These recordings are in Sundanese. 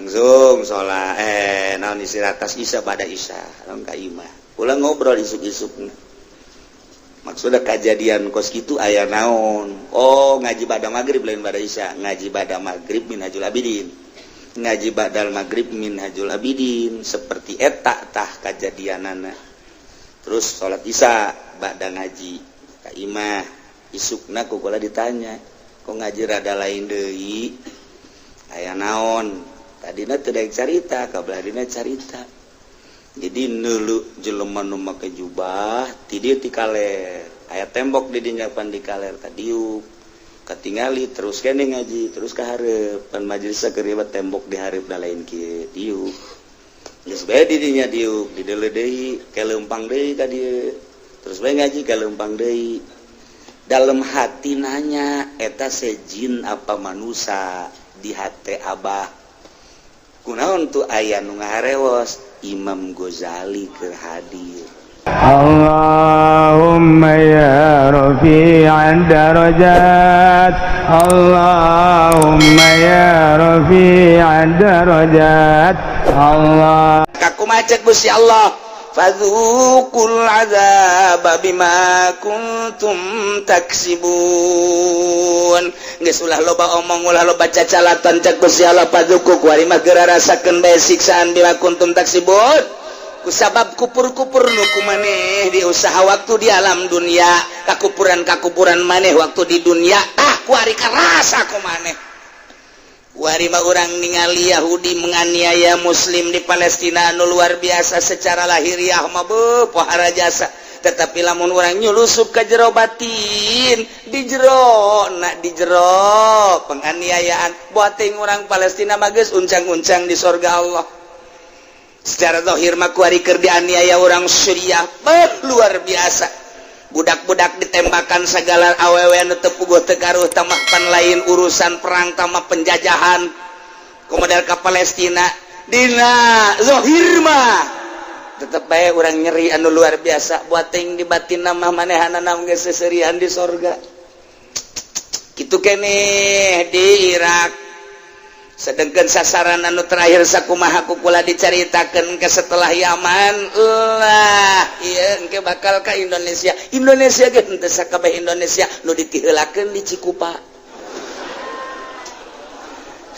Langsung sholat, naon, istirahat tas Isya, pada Isya langsung ka imah. Ulah ngobrol isuk-isuk, maksudnya kejadian kos gitu aya naon. Oh, ngaji pada maghrib, lain pada Isya, ngaji pada maghrib Minhajul Abidin, ngaji badal maghrib Minhajul Abidin seperti eta tah kejadianana. Terus sholat Isya, bada ngaji ka imah, isukna ku kula ditanya, "Kok ngaji rada lain deui, aya naon?" Tadina teu daek carita, kabelah dina carita. Jadi nulu jelema nu make jubah ti dieu ti kaler, aya tembok di dinya pan di kaler tadiuk katingali. Terus kene ngaji terus ka hareup, pan majelis keur tembok di hareup da lain kieu. Diuk geus bae di dinya, diuk dideuleu deui, kelempang deui ka dieu, terus bae ngaji kelempang deui. Dalam hati nanya, "Eta sejin apa manusia?" Di hati Abah, kunaon tuh aya nu ngaharewos? Imam Ghazali keur hadir. اللهم يا رفيع الدرجات، اللهم يا رفيع الدرجات، الله Kaku macet Gusti Allah, "Fadzuqul azaba bima kuntum taksibun." Geus ulah loba omong, ulah loba cacalatan, cek Gusti Allah. "Fadzuqu," kuari mah geura rasakeun bae siksaan, "bima kuntum taksibun," kusabab kupur-kupur nu ku maneh di usaha waktu di alam dunia, kakupuran-kakupuran maneh waktu di dunia. Tah, kuari karasa ku maneh. Warima urang ningali Yahudi menganiaya Muslim di Palestina anu luar biasa. Secara lahiriah mah beuh, pohara jasa, tetapi lamun urang nyulusup ke jero batin, di jero nak, di jero penganiayaan buating orang Palestina mah geus uncang-uncang di sorga Allah. Secara zahir mah kuari keur dianiaya orang Suriah, beuh, luar biasa, budak-budak ditembakan segala, awewe anu teu puguh teu karuh tamah pan lain urusan perang tamah penjajahan kemudian ke Palestina. Dina zahir mah tetep bae urang nyeri anu luar biasa, buating di batin mah manehana geus seserian di sorga. Kitu keneh di Irak. Sedangkan sasaran anu terakhir sakumaha ku kula diceritakan ke setelah Yaman lah, iya, engke bakal ke Indonesia. Indonesia ge henteu sakabeh Indonesia nu ditiheulakeun di Cikupa.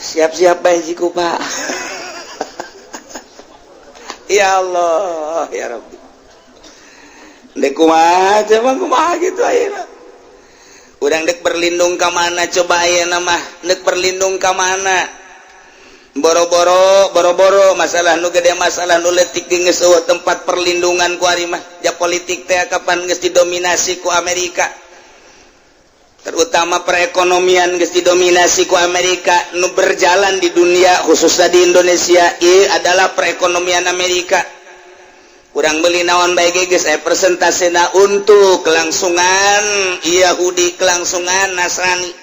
Siap-siap bae Cikupa. Ya Allah, ya Rabbi, dek kumaha coba, kumaha gitu ayeuna urang dek berlindung ka mana coba ayeuna mah? Dek berlindung ka mana? Boro-boro, boro-boro masalah nu gede, masalah nu letik geus eueuh tempat perlindungan ku ari mah. Ja politik teh kapan geus didominasi ku Amerika, terutama perekonomian geus didominasi ku Amerika. Nu berjalan di dunia, khususnya di Indonesia, ieu adalah perekonomian Amerika. Kurang beli naon bae geus aya persentasena untuk kelangsungan Yahudi, kelangsungan Nasrani.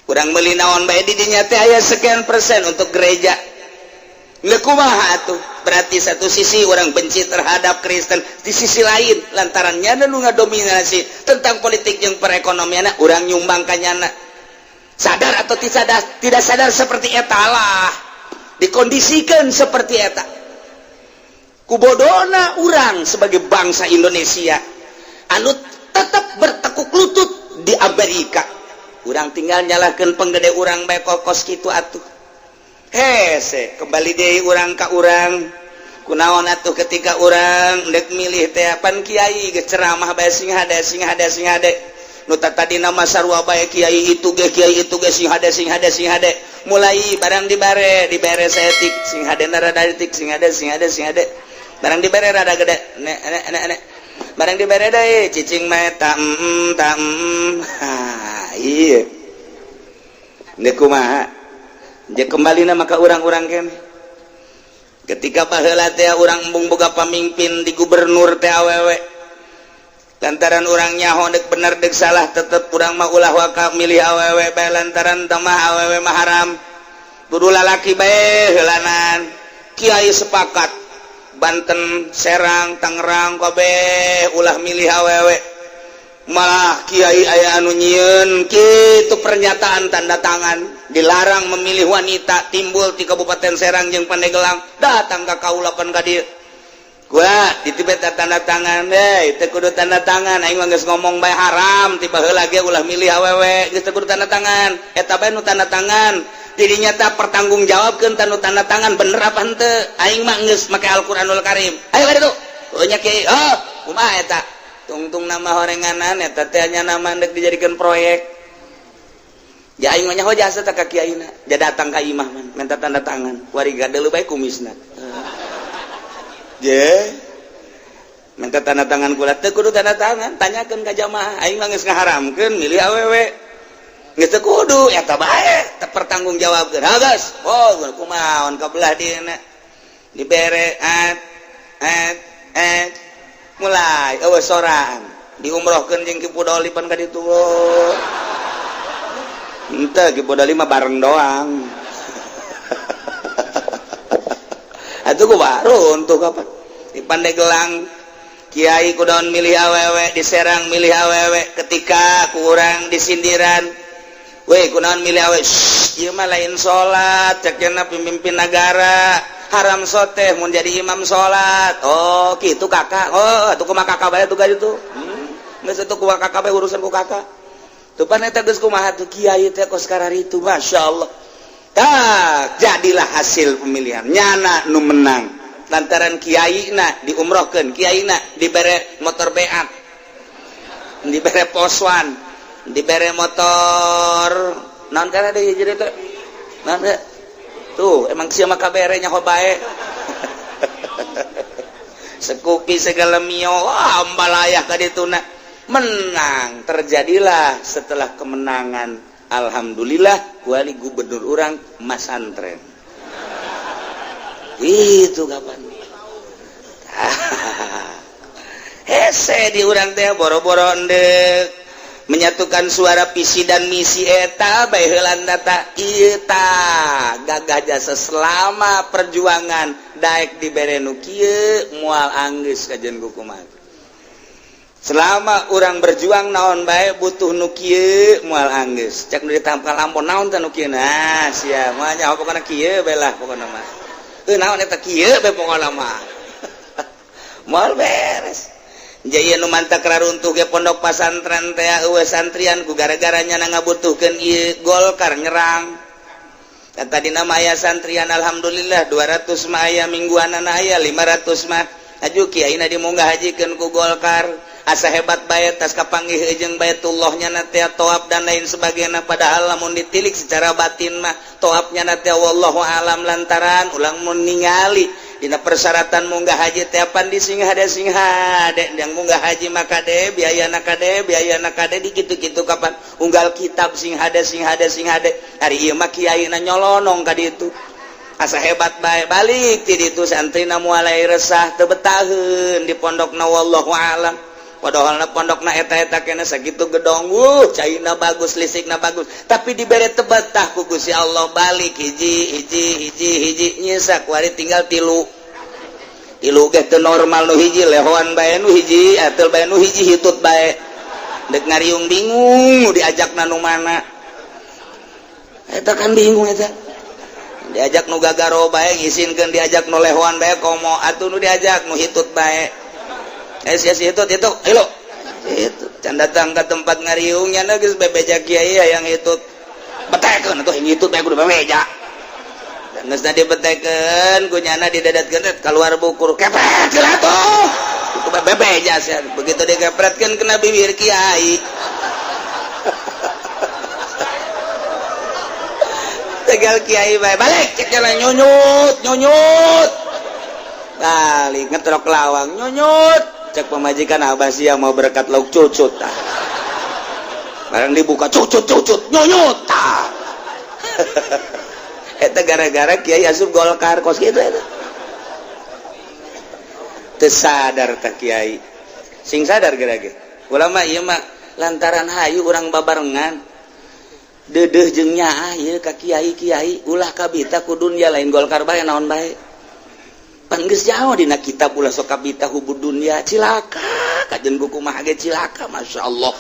Kurang beli naon bae di dinya teh aya sekian persen untuk gereja. Kumaha atuh? Berarti satu sisi orang benci terhadap Kristen, di sisi lain lantarannya nu ngadominasi tentang politik yang perekonomian, orang nyumbang kanyana, sadar atau tidak sadar, tidak sadar seperti etalah dikondisikan seperti eta. Kubodona urang sebagai bangsa Indonesia anu tetap bertekuk lutut di Amerika, urang tinggal nyalahkan penggede urang bae kos gitu atuh. Hese kembali deui urang ka urang. Kunaon atuh ketika urang dek milih teh, pan kiai geus ceramah bae sing hade, sing hade, sing hade. Nu tadi nama sarua bae, kiai itu ge, kiai itu ge, sing hade, sing hade, sing hade. Mulai barang dibare, dibere saeutik, sing hade rada detik, sing hade, sing hade, sing hade. Barang dibere rada gede, nek nek nek nek. Barang dibere deui, cicing mah ta ta. Ha, iya. Ndek kumaha? Dia kembali nama ke orang-orang kene. Ketika baheula teh urang embung boga pamimpin di gubernur teh awewe. Lantaran urang nyaho dek bener dek salah, tetep urang mah ulah waka milih awewe bae, lantaran tamah awewe mah haram. Kudu lalaki bae heulanan. Kiai sepakat Banten, Serang, Tangerang kabeh ulah milih awewe. Malah kiai aya anu nyieun kitu pernyataan tanda tangan. Dilarang memilih wanita, timbul di Kabupaten Serang jeung Pandeglang. Datang ke kaula pan ka dieu. Gua ditibet tanda tangan deh, teu kudu tanda tangan. Aing mah geus ngomong bae haram tiba heula ge ulah milih awewe, geus teu kudu tanda tangan. Eta bae nu tanda tangan. Jadi nyata pertanggungjawabkeun tanu tanda tangan, bener apa henteu? Aing mah geus make Al-Qur'anul Karim. Ayo ka ditu. Oh nya kiai, oh, kumaha eta? Tungtung nama horenganan eta teh nya nama ndek dijadikan proyek. Ya aing mah nyaho jasa teh ka kiaina. Dia datang ka imah man, minta tanda tangan. Wari gadeuleu bae kumisna. Je. Minta tanda tangan kula teu kudu tanda tangan, tanyakeun ka jamaah. Aing mah geus ngaharamkeun milih awewe. Geus teu kudu eta bae, teu pertanggungjawabkeun. Ha geus. Oh, kumaha ka belah dieuna. Dibere at at at mulai eueuh soraan. Diumrohkeun jeung Ki Pudoli pan ka ditu. Henteu, Ki Pudoli mah bareng doang. Atuh ku baru untuk apa? Di Pandeglang kiai kudaon milih awewe, di Serang milih awewe, ketika kurang disindiran. Weh, kunaon milih awewe? Shh, ieu mah lain salat, cek pemimpin negara. Haram soteh mun jadi imam salat. Oh, kitu kakak. Oh, atuh kumaha kakak bae tuh ka ditu. Geus atuh kumaha kakak bae urusan ku kakak. Tuh pan eta geus kumaha tuh kiai teh kos kararitu, masyaallah. Tak jadilah hasil pemilihan nyana nu menang lantaran kiai na diumrohkeun, kiai na dibere motor beat, dibere poswan, dibere motor naon kana deui jadi teh naon teh tuh emang sia mah kabere nyaho bae. Sekupi segala mio, wah, ambalayah ka dituna menang. Terjadilah setelah kemenangan, alhamdulillah wali gubernur orang masantren itu kapan hese di urang teh boro-boro endek menyatukan suara visi dan misi eta bae heulan data ieu tah gagah jasa selama perjuangan daek dibere nu kieu moal anggeus kajen kumaha. Selama orang berjuang naon bae butuh nu kieu moal anggeus. Cek nu ditampal ampun naon teh nu kieu, nah sia mah nya pokona kieu bae lah, pokona mah euy naon eta kieu bae pokona mah moal beres. Jaya nu mantak raruntuh ge pondok pasantren teh eueuh santrian ku gara-gara nyana ngabutuhkeun ieu Golkar nyerang. Dan tadi nama aya santrian alhamdulillah 200 mah aya, mingguanan aya 500 mah. Aju kiaina dimunggah hajikeun ku Golkar. Asa hebat bae tas kapanggih jeung Baitullahnya na teh toab dan lain sebagainya, padahal lamun ditilik secara batin mah toabnya na teh wallahu alam, lantaran ulang mun ningali dina persyaratan munggah haji teh pan di sing hade sing hade yang munggah haji maka kade biaya kade biaya kade di kitu-kitu kapan unggal kitab sing hade sing hade sing hade. Hari ieu mah kiaina nyolonong ka ditu asa hebat bae, balik ti ditu santrina mulai resah, teu betaheun di pondokna, wallahu alam. Padahal na pondokna eta-eta kena sakitu gedong, caina bagus, listrikna bagus, tapi dibere teu betah ku Gusti Allah, balik hiji hiji hiji hiji nyisak wari tinggal tilu tilu ge teu normal, nu hiji lehoan bae, nu hiji atel bae, nu hiji hitut bae, dek ngariung bingung diajakna nu mana eta kan bingung. Eta diajak nu gagaro bae ngisinkeun, diajak nu lehoan bae komo atuh, nu diajak nu hitut bae eh sia si hitut itu hilo itu can datang ke tempat ngariungnya geus bebeja kiai yang hitut betekeun atuh hitut bae kudu bebeja. Dan geus dibetekeun ku nyana didedatkeun keluar bukur kepret heula tuh itu bebeja sia. Begitu dikepretkeun kena bibir kiai. Tegal kiai bae balik cek jalan nyunyut nyunyut balik ngetrok lawang nyunyut. Cek pemajikan abah sia mau berkat lauk cucut tah. Barang dibuka cucut cucut nyunyut tah. Eta gara-gara kiai asup Golkar kos kitu eta. Teu sadar tah kiai. Sing sadar geura ge. Ulama ieu mah lantaran hayu urang babarengan. Deudeuh jeung nyaah ieu ka kiai-kiai ulah kabita ku dunya, lain Golkar bae naon bae. Pan geus jauh dina kitab ulah sok kabita hubud dunya, cilaka kajen buku mah ge cilaka masyaallah.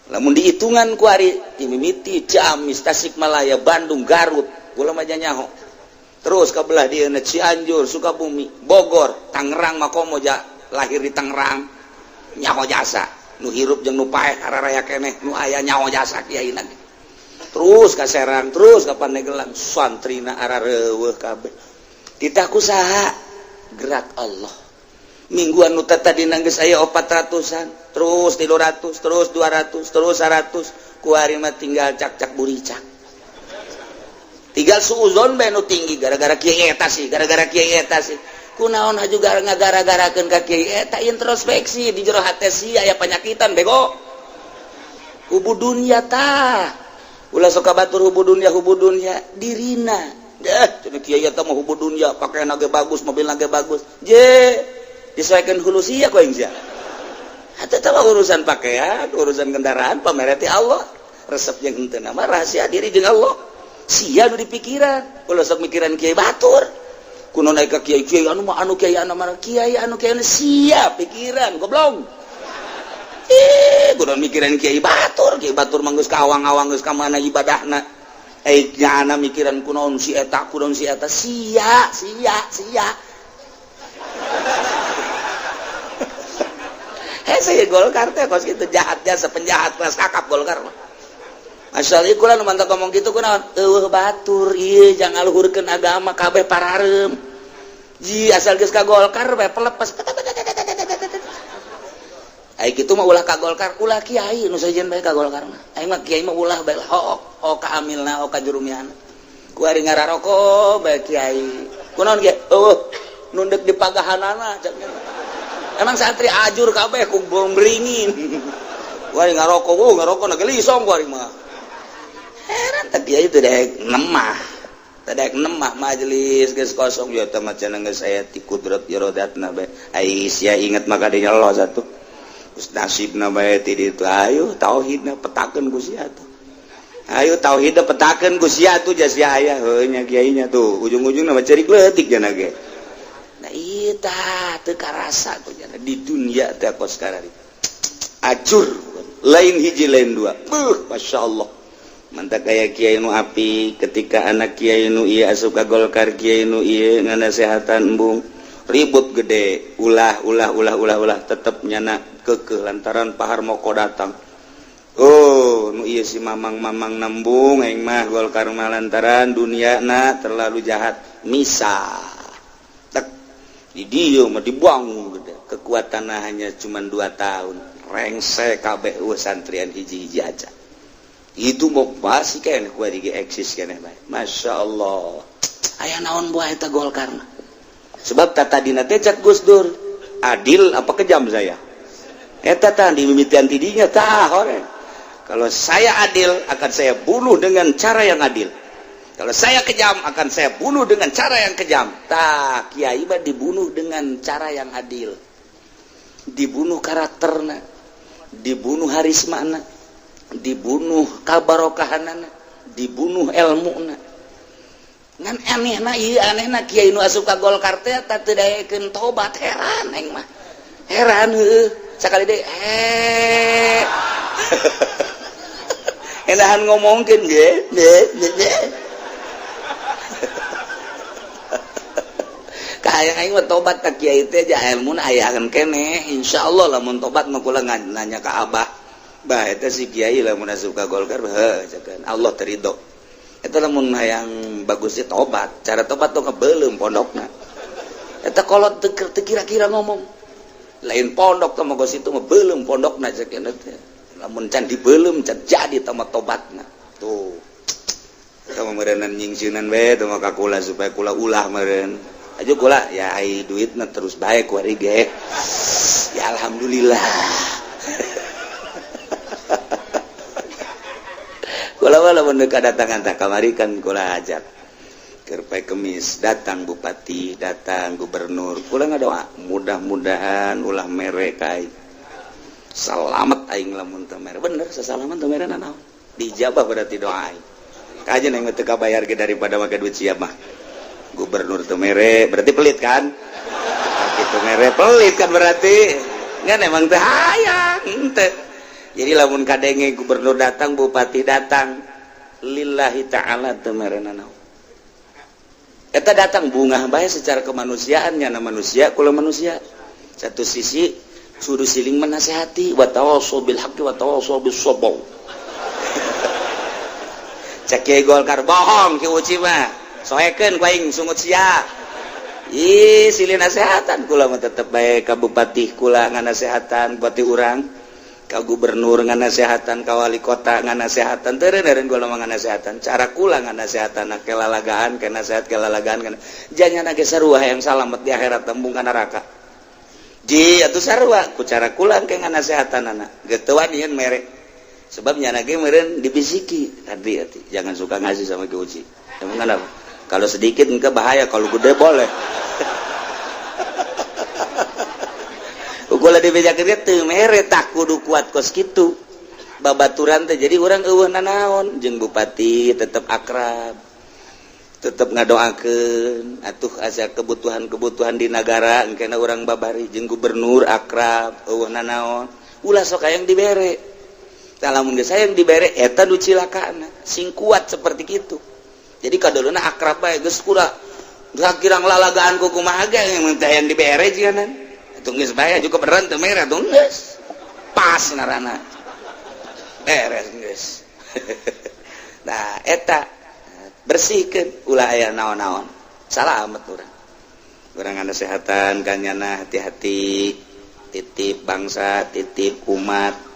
Lamun dihitungan ku ari mimiti Ciamis, Tasikmalaya, Bandung, Garut, kula mah nyaho. Terus ka belah dieu Cianjur, Sukabumi, Bogor, Tangerang mah komo ja lahir di Tangerang. Nyaho jasa, nu hirup jeung nu paeh araraya keneh nu aya nyaho jasa kiai lagi. Terus ka Serang, terus ka Pandeglang, santrina arareuweuh kabeh. Titah ku saha? Gerak Allah. Mingguan nu tadi geus aya 400-an, terus 300, terus 200, terus 100, ku ari mah tinggal cak-cak buricak. Tinggal suuzon bae nu tinggi gara-gara kiai eta sih, gara-gara kiai eta sih. Kunaon haju ngagara-garakeun ka kiai eta, introspeksi di jero hate sia aya panyakitan bego. Hubu dunya tah. Ulah sok batur hubu dunya dirina. Deh, cenah kiai eta mah hubu dunya, pakaian ge bagus, mobil ge bagus. Je, disesuaikan hulu sia ku aing sia. Eta teh urusan pakaian, urusan kendaraan pamere ti Allah. Resep jeung henteu mah rahasia diri jeung Allah. Sia nu dipikiran, ulah sok mikiran kiai batur. Kuno naik ka kiai, kiai anu mah anu kiai anu mah kiai anu kiai anu sia pikiran goblok. Kudu mikiran kiai batur mah geus ka awang-awang geus ka mana ibadahna. Nyana mikiran kunaon si eta, kunaon si eta, sia sia sia. Hese Golkar teh kos kitu jahat jasa penjahat kelas kakap Golkar mah. Asal ieu kula nu mantap ngomong kitu kunaon? Eueuh batur ieu jangan ngaluhurkeun agama kabeh parareum. Ji asal geus ka Golkar bae pelepas. Ai kitu mah ulah ka Golkar, ulah kiai nu sejen bae ka Golkar mah. Aing mah kiai mah ulah bae hook, hook ka amilna, hook ka jurumiana. Ku ari ngararoko bae kiai. Kunaon kiai? Eueuh nundek di pagahanana cak. Emang santri ajur kabeh ku beringin. Ku ari ngaroko, ngaroko na gelisong ku ari mah. Heran teh kiai teh daek nemah. Teh daek nemah majelis geus kosong ya teh mah cenah geus aya ti kudrat iradatna bae. Ai sia inget maka dinya Allah satu. Geus nasibna bae ti ditu ayo tauhidna petakeun ku sia tuh. Ayo tauhidna petakeun ku sia tuh jas sia aya heuh nya kiainya tuh ujung-ujungna mah cerik leutik cenah ge. Nah ieu tah teu karasa ku cenah di dunia teh kos karari. Ajur lain hiji lain dua. Beuh masyaallah. Mantap kaya kiai nu api ketika anak kiai nu ieu asup ka Golkar kiai nu ieu nganasehatan embung ribut gede ulah ulah ulah ulah ulah tetep nyana kekeh lantaran Pak Harmoko datang. Oh nu ieu si mamang-mamang nembung aing mah Golkar mah lantaran duniana terlalu jahat misah tek di dieu mah dibuang gede kekuatan hanya cuma 2 tahun rengse kabeh eueuh santrian hiji-hiji aja. Itu mau pasti kayaknya kuat di eksis kayaknya bae. Masya Allah. Aya naon buah eta Golkar mah. Sebab tata dina teh cak Gus Dur adil apa kejam saya. Eta tah dimimitian tidinya tah hore. Kalau saya adil akan saya bunuh dengan cara yang adil. Kalau saya kejam akan saya bunuh dengan cara yang kejam. Tah kiai mah dibunuh dengan cara yang adil. Dibunuh karakterna, dibunuh harismana, dibunuh kabarokahanana, dibunuh ilmuna. Ngan anehna ieu anehna kiai nu asup ka Golkar teh tah teu daekeun tobat heran aing mah. Heran heueuh sakali deui Enahan ngomongkeun ge ge. Kahayang aing mah tobat ka kiai teh ja ilmuna ayahan keneh insyaallah lamun tobat mah kula nanya ka abah. Bah eta si kiai lamun asup ka Golkar heuh cekan Allah terido. Eta lamun hayang bagusnya tobat, cara tobat tuh ngebelum pondokna. Eta kolot teu kira-kira ngomong. Lain pondok teh mah geus itu ngebelum pondokna cekan teh. Lamun can dibelum can jadi teh mah tobatna. Tuh. Eta mah meureunnan nyingsieunan bae teh mah ka kula supaya kula ulah meureun. Aju kula ya ai duitna terus bae ku ari ge. Ya alhamdulillah. Kula walaupun kedatangan tak kamari kan kula ajak keur poe Kemis datang bupati, datang gubernur, kula ngadoa mudah-mudahan ulah mere ka aing. Salamet aing lamun teu mere. Bener sasalaman teu mere naon. Dijabah berarti doa aing. Kajen aing mah teu kabayar ge daripada make duit siap mah. Gubernur teu mere berarti pelit kan? Kitu mere pelit kan berarti. Ngan emang teu hayang henteu. Jadi lamun kadenge gubernur datang, bupati datang, lillahi ta'ala teu merena naon. Eta datang bungah bae secara kemanusiaan, nyana manusia kula manusia. Satu sisi suruh siling menasehati, wa tawassaw bil haqqi wa tawassaw bis sabr. Cek Kiai Golkar bohong Ki Uci mah. Soekeun ku aing sungut sia. Ih, silih nasehatan kula mah tetep bae ka bupati kula nganasehatan, bupati urang, ka gubernur nganasehatan, ka wali kota nganasehatan, teu eureun kula mah nganasehatan. Cara kula nganasehatan kelalagaan, ke nasehat kelalagaan kana. Janyana ge sarua hayang salamet di akhirat tembung ka neraka. Ji atuh sarua ku cara kula ke nganasehatanana. Geus teu wanian mere. Sebab nyana ge meureun dibisiki tadi atuh jangan suka ngasih sama Ki Uci. Emang kenapa? Kalau sedikit engke bahaya, kalau gede boleh. Kula dibejakeun teu mere tak kudu kuat kos kitu. Babaturan teh jadi urang eueuh nanaon jeung bupati tetep akrab. Tetep ngadoakeun atuh asa kebutuhan-kebutuhan di nagara engkena urang babari jeung gubernur akrab eueuh nanaon. Ulah sok hayang dibere. Tah lamun geus hayang dibere eta nu cilakana, sing kuat seperti kitu. Jadi kadoluna akrab bae geus kura kirang lalagaan ku kumaha ge mun teh hayang dibere jiganan. Atuh geus bae juga beneran teu mere atuh geus. Pas ngaranna. Beres geus. Nah eta bersihkeun ulah aya naon-naon. Salamet urang. Urang nganasehatan ka nyana hati-hati, titip bangsa, titip umat.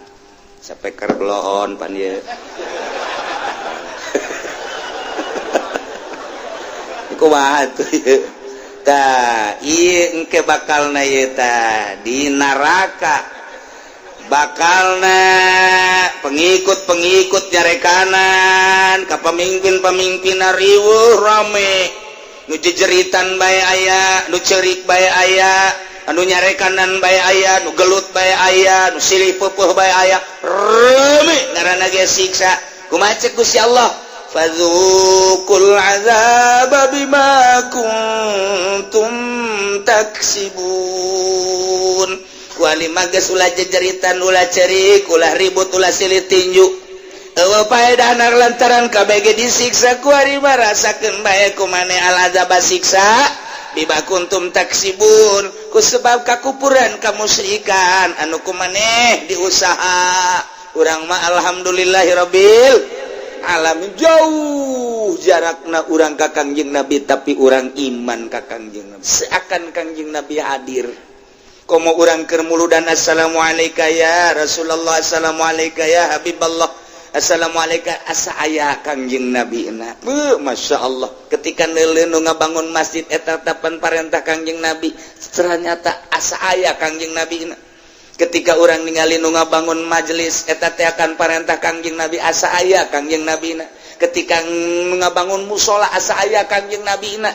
Sapeker bloon pan ieu. Kumaha tuh ieu? Tah, ieu engke bakalna ieu tah di neraka. Bakalna pengikut-pengikut nyarekanan ka pemimpin-pemimpinna riweuh rame. Nu jejeritan bae aya, nu ceurik bae aya, anu nyarekanan bae aya, nu gelut bae aya, nu silih peupeut bae aya. Rame ngaranna ge siksa. Kumaha cek Gusti Allah? Fadzuqul azaba bima kuntum taksibun. Kuali mages ulah jejeritan, ulah cerik, ulah ribut, ulah silih tinju. Eueuh paedahna lantaran kabeh disiksa kuari mah rasakeun bae ku maneh al azaba siksa bima kuntum taksibun ku sebab kakupuran kamusyrikan anu ku maneh diusaha. Urang mah alhamdulillahirabbil alamin, jauh jarakna urang ka Kangjeng Nabi tapi urang iman ka Kangjeng Nabi, seakan Kangjeng Nabi hadir. Komo urang keur muludan assalamualaikum ya Rasulullah, assalamualaikum ya Habiballah, assalamualaikum asa aya Kangjeng Nabi na. Beuh, Masya Allah ketika neuleuh nu ngabangun masjid eta tapan parentah Kangjeng Nabi, ternyata asa aya Kangjeng Nabi na. Ketika urang ningali nu ngabangun majelis eta teh akan parentah Kangjeng Nabi, asa aya Kangjeng Nabi na. Ketika ngabangun musola asa aya Kangjeng Nabi na.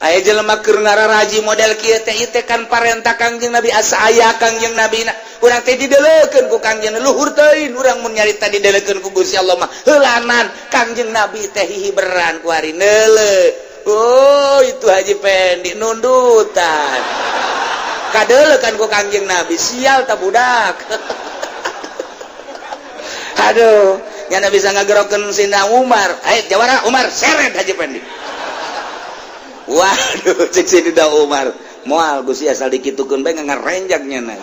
Aya jelema keur ngararaji model kieu teh ieu teh kan parentah Kangjeng Nabi, asa aya Kangjeng Nabi na. Urang teh didelekeun ku Kangjeng luhur teuing, urang mun nyarita didelekeun ku Gusti Allah mah heulanan Kangjeng Nabi teh hihiberan ku ari neuleuh. Oh, itu Haji Pendi nundutan. Kadelekan ku Kangjeng Nabi, sial ta budak. Aduh, nyana bisa ngagerokeun Sina Umar. Ayo jawara Umar seret Haji Pendi. Waduh, cek Sina Umar. Moal Gusti asal dikitukeun bae ngarenjak nyana.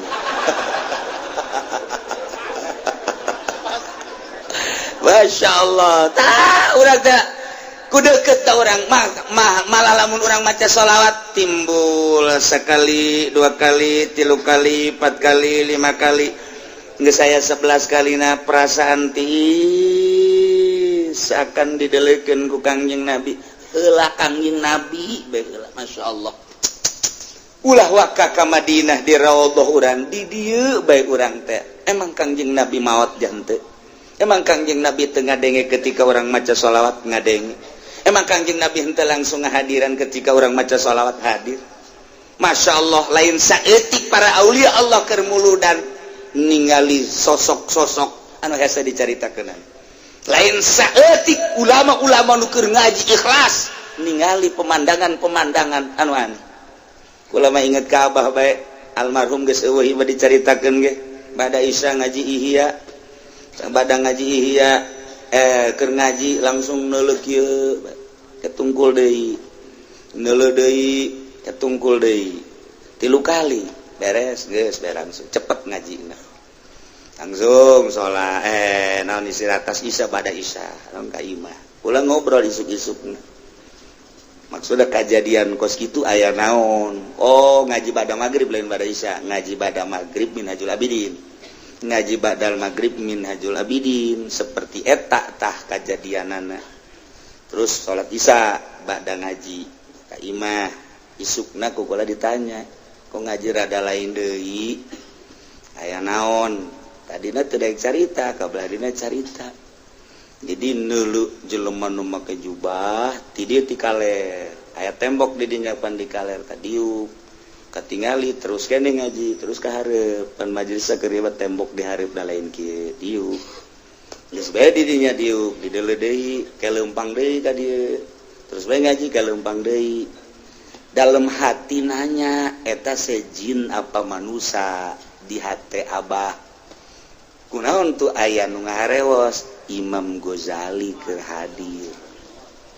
Masya Allah. Tah urang teh ku deket ta urang mah, malah lamun urang maca sholawat timbul sekali, dua kali, tilu kali, empat kali, lima kali. Geus saya 11 kalina perasaan tiis akan didelekeun ku Kangjeng Nabi. Heula Kangjeng Nabi bae heula, Masya Allah. Ulah waka ka Madinah di raudhah urang di dieu bae urang teh. Emang Kangjeng Nabi maot jante? Emang Kangjeng Nabi teu ngadenge ketika orang maca sholawat ngadenge? Emang Kangjeng Nabi henteu langsung ngahadiran ketika orang maca sholawat hadir? Masya Allah, lain saeutik para aulia Allah keur muludan ningali sosok-sosok anu hese dicaritakeun. Lain saeutik ulama-ulama nu keur ngaji ikhlas ningali pemandangan-pemandangan anu aneh. Kula mah inget ka abah bae, almarhum geus eueuh ieu dicaritakeun ge. Bada Isya ngaji Ihya. Sabada ngaji Ihya, keur ngaji langsung neuleuh kieu, ketungkul deui, neuleuh deui, ketungkul deui, tilu kali beres, geus beres, langsung cepet ngajina, langsung sholat, naon, istirahat tas Isya. Pada Isya naon, ka imah ulah ngobrol isuk-isuk. Maksudnya kejadian kos gitu aya naon? Oh, ngaji pada maghrib, lain pada Isya, ngaji pada maghrib Minhajul Abidin, ngaji badal maghrib Minhajul Abidin seperti eta tah kejadianana. Terus sholat Isya, bada ngaji ka imah, isukna ku kula ditanya, "Kok ngaji rada lain deui, aya naon?" Tadina teu daek carita, kabelah dina carita. Jadi neuleuh jelema nu make jubah ti dieu ti kaler, aya tembok di dinya pan di kaler, tadiuk katingali. Terus kene ngaji terus ka hareup pan majelis keur tembok di hareup da lain kieu, diuk geus bae di dinya, diuk dideuleu deui, kelempang deui ka dieu, terus bae ngaji, kelempang deui. Dalam hati nanya, "Eta sejin apa manusia?" Di hati Abah, kunaon tuh aya nu ngaharewos? Imam Ghazali keur hadir.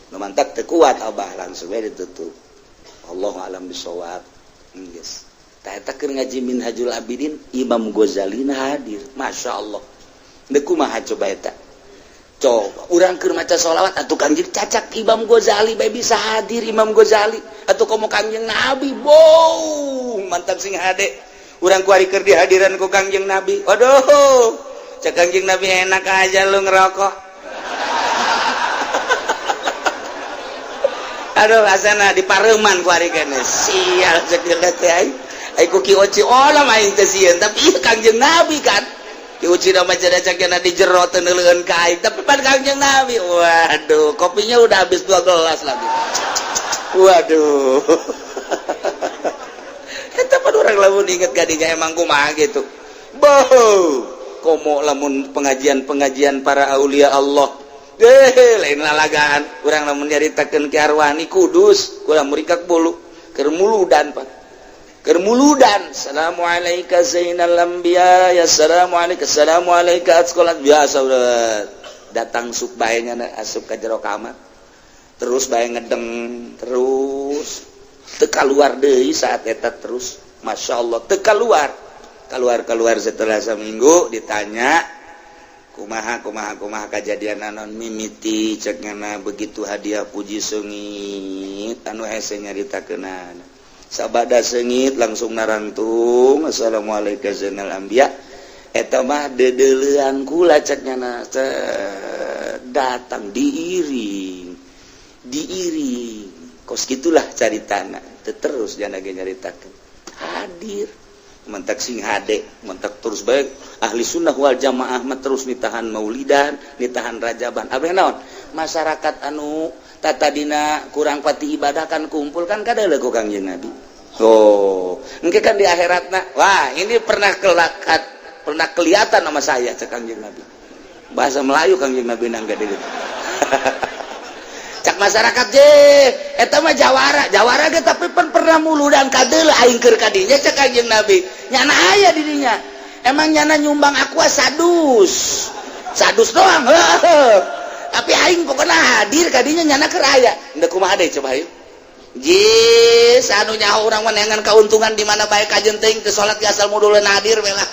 Nu mantak teu kuat Abah, langsung we ditutup. Allahu alam bisawab. Geus tah eta keur ngaji Minhajul Abidin, Imam Ghazali na hadir. Masya Allah. Deuk kumaha coba eta? Coba urang keur maca sholawat atuh Kangjeng, cacak Imam Ghazali bae bisa hadir Imam Ghazali, atuh komo Kangjeng Nabi. Bow, mantap, sing hade urang kuari keur dihadiran ku Kangjeng Nabi. Waduh, cek Kangjeng Nabi, "Enak aja lu ngerokok." Aduh, asana di pareman kuari kene. Sial, cek teh aing. Ai ku Ki Oci olah aing teh sieun, tapi ieu Kangjeng Nabi kan. Ki Oci mah jadi cakena di jero teu neuleuheun ka aing, tapi pan Kangjeng Nabi. Waduh, kopinya udah habis dua gelas lagi. Waduh. Eta pan urang lamun inget gadinya emang kumaha gitu. Boh, komo lamun pengajian-pengajian para aulia Allah. Lain lalagaan urang lamun nyaritakeun Ki Arwani Kudus, kurang murikak bulu keur muludan, Pak, keur muludan. "Assalamualaikum zainal anbiya, ya assalamualaikum, assalamualaikum." Sekolah biasa udah datang sup bae nya, asup ka jero kamar terus bae ngedeng terus, teu keluar deui saat eta. Terus Masya Allah, teu keluar keluar keluar. Setelah seminggu ditanya, "Kumaha, kumaha, kumaha kejadian naon mimiti?" Cek ngana begitu hadiah puji seungit anu hese nyaritakeunana. Sabada seungit langsung narangtung, "Assalamualaikum zainal anbiya." Eta mah deudeulean kula, cek ngana, datang diiring diiring kos gitulah caritana. Terus jangan lagi nyaritakeun hadir. Mentak sing hade, mentak terus baik ahli sunnah wal jamaah mah terus nitahan maulidan, nitahan rajaban. Abeh naon, masyarakat anu tatadina kurang pati ibadah kan kumpul kan kada ku Kangjeng Nabi. Oh, engke kan di akhiratna, "Wah, ini pernah kelakat, pernah kelihatan sama saya," cek Kangjeng Nabi. Bahasa Melayu Kangjeng Nabi nangga gitu. Cak masyarakat je, eta mah jawara jawara ge, tapi pan pernah muludan kadeuleu aing keur kadinya. Cek Kanjeng Nabi, "Nyana aya di dinya, emang nyana nyumbang aku sadus sadus doang, tapi aing pokoknya hadir kadinya, nyana keur aya." Henteu kumaha deui coba ieu? Jis anu nyaho urang mah neangan keuntungan di mana bae, kajen teuing teu salat ge asal mudulna hadir we lah.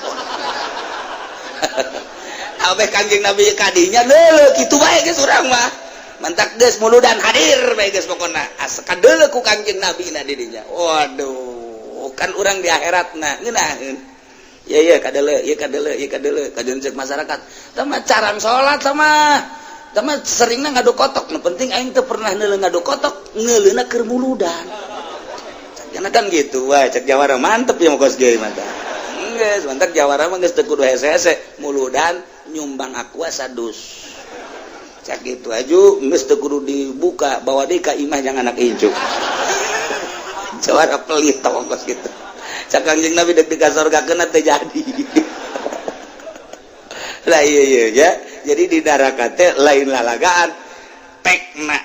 Abeh Kanjeng Nabi kadinya leuleuk kitu bae geus urang mah. Mantak geus muludan hadir bae geus pokona. Asa kadeuleu ku Kangjeng Nabi na di dinya. Waduh, kan urang di akhiratna ngeunaheun. Ya ya kadeuleu, ieu kadeuleu, ieu kadeuleu, kajen cek masyarakat. Tah carang salat sama sama seringna ngadu kotok. Nu penting aing teu pernah neuleuh ngadu kotok, neuleuna keur muludan. Karena kan gitu, wah, cek jawara mantep ya kos ge mantap. Geus, mantap jawara mah geus teu kudu hese-hese, muludan nyumbang aqua sadus. Cak gitu aja geus teu kudu dibuka, bawa deui ka imah jangan anak incu. Jawara pelit tau kos gitu. Cak Kangjeng Nabi deg ka surga kena teu jadi. Lah iya iya ya. Jadi di neraka teh lain lalagaan. Tekna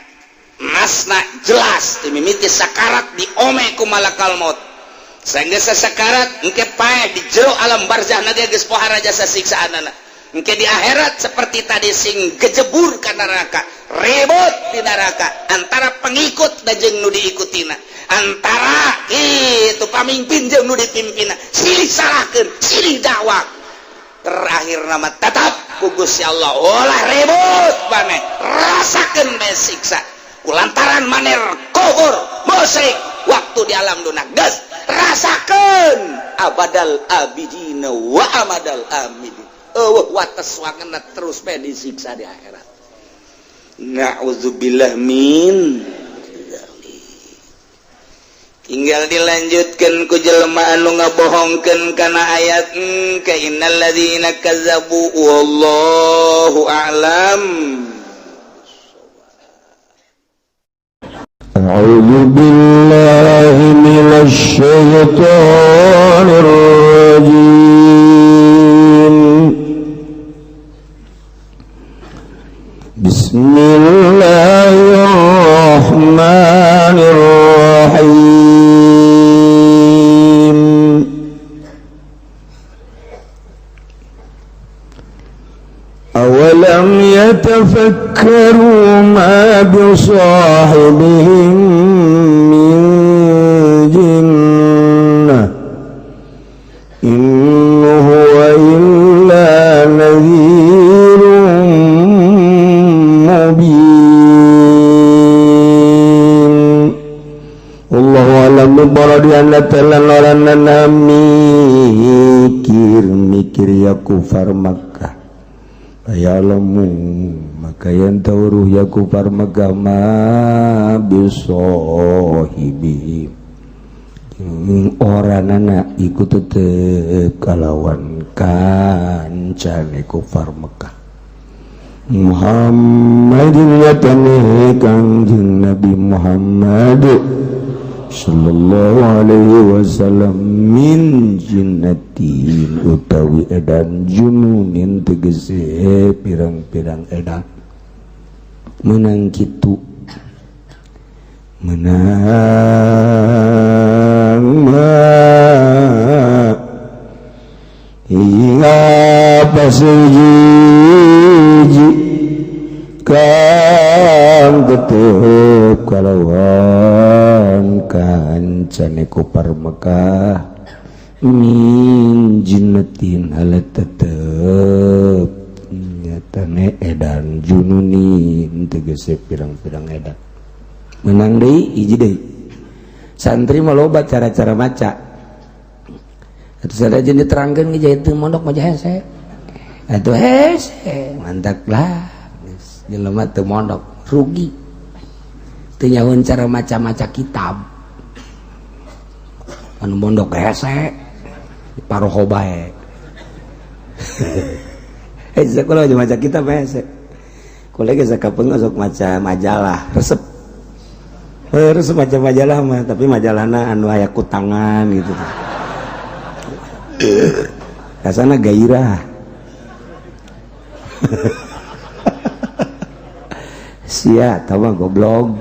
nasna jelas mimiti sakarat diome ku malakal maut. Sehingga sesakarat engke pae di jero alam barzah na geus pohara jasa siksaanana. Engke di akhirat seperti tadi, sing gejebur ka neraka, ribut di neraka antara pengikut dan jeung nu diikutina, antara itu pamimpin jeung nu dipimpina, silih salahkeun, silih dakwah. Terakhir nama tetap ku Gusti Allah, "Ulah ribut maneh, rasakeun bae siksa kulantaran maneh kufur musyrik waktu di alam dunia. Geus rasakeun abadal abidina wa amadal amidin." Eueuh wates wangena, terus bae disiksa di akhirat. Na'udzubillah min. Tinggal dilanjutkan ku jelema anu ngabohongkeun kana ayat ke innal ladzina kazzabu, wallahu a'lam. أعوذ بالله من الشيطان الرجيم. بسم الله الرحمن الرحيم. أولم يتفكروا ما بصاحبهم من جنة إن هو إلا نذير مبين. الله أعلم baradiana telan orangna mikir mikir ya kufar Makkah. Ya'lamu maka yang tauruh ya kufar Makkah ma bisohibi oranana iku tetep kalawan kancane kufar Mekah Muhammadin yatane Kangjeng Nabi Muhammad sallallahu alaihi wasallam min jinnatin utawi edan, jununin tegese pirang-pirang edan. Menang kitu, menang ma hingga pasiji kang tetep kalawan kancane kufar Mekah min jinnatin halat tetep nyatane edan, jununin tegese pirang-pirang edan. Menang deui hiji deui. Santri mah loba cara-cara maca. Atuh sada jeung diterangkeun ge itu mondok mah hese atuh, hese mantap lah. Geus jelema teu mondok rugi, teu nyahoan cara maca-maca kitab. Anu mondok hese paroho bae. Eh, sekolah aja maca kitab hese. Kolega sakapeung sok maca majalah, resep. Eh, resep maca majalah mah, tapi majalahna anu aya kutangan gitu. Kasana gairah. Sia, tahu goblok.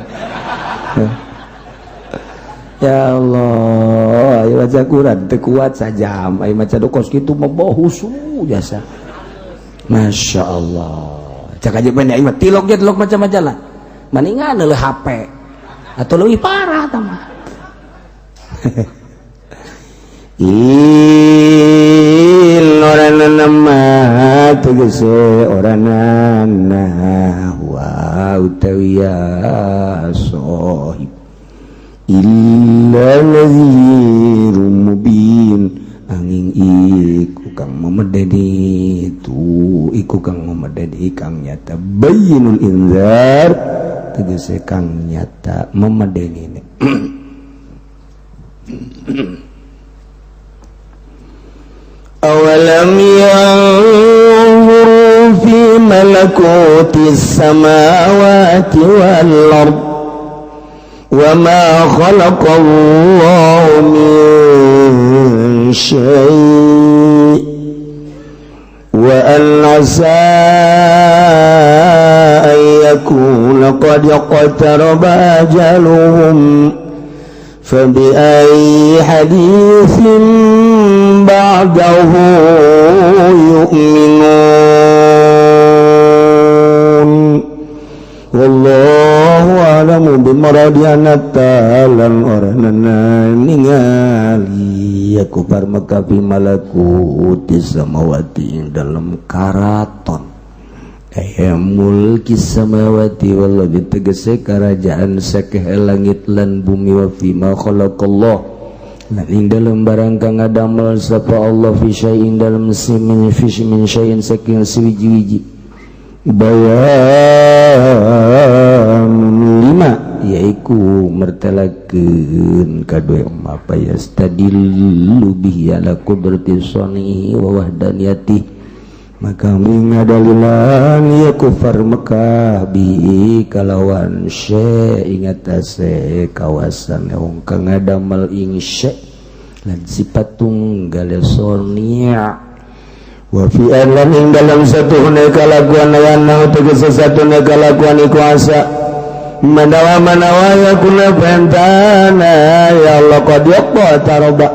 Ya Allah, ayo baca Quran teu kuat sajam, ayo maca dokos kitu mah husu jasa. Masya Allah. Cak aja banyak mah tilok ge tilok maca majalah. Mendingan leuh HP atau lebih parah tah. In oranana mah tegese oranana wa utawi ya sohib illa nadhirum mubin angin iku kang memedeni tu iku kang memedeni kang nyata, bayyinul inzar tegese kang nyata memedeni. Awalam yanzuru fi malakuti samawati wal ard wa ma khalaqa Allahu min syai' wa an asa an yakuna qad iqtaraba ajaluhum فبأي حديث ba'dahu yu'minun. Wallahu a'lamu bimuradihi ta'ala oranana ningali ya kufar Mekah fi malakuti samawati dalam karaton aya mulki samawati wal ardi tegese kerajaan sakeh langit lan bumi wa fi ma khalaqallah lan ing dalem barang kang ngadamel sapa Allah fi syai'in dalem simin fi min syai'in saking suwiji-wiji bayan lima yaiku mertelakeun kadue apa yastadillu bihi ala qudrati sanihi wa wahdaniyati maka ngadalilan ya kufar Mekah bi kalawan syai ingatase kawasan wong kang ngadamel ing syai lan sifat tunggal sonia wa fi lan ing dalam satu kalakuan aya tegese satu kalakuan iku asa manawa manawa yakuna pentana ya Allah qad yaqta taroba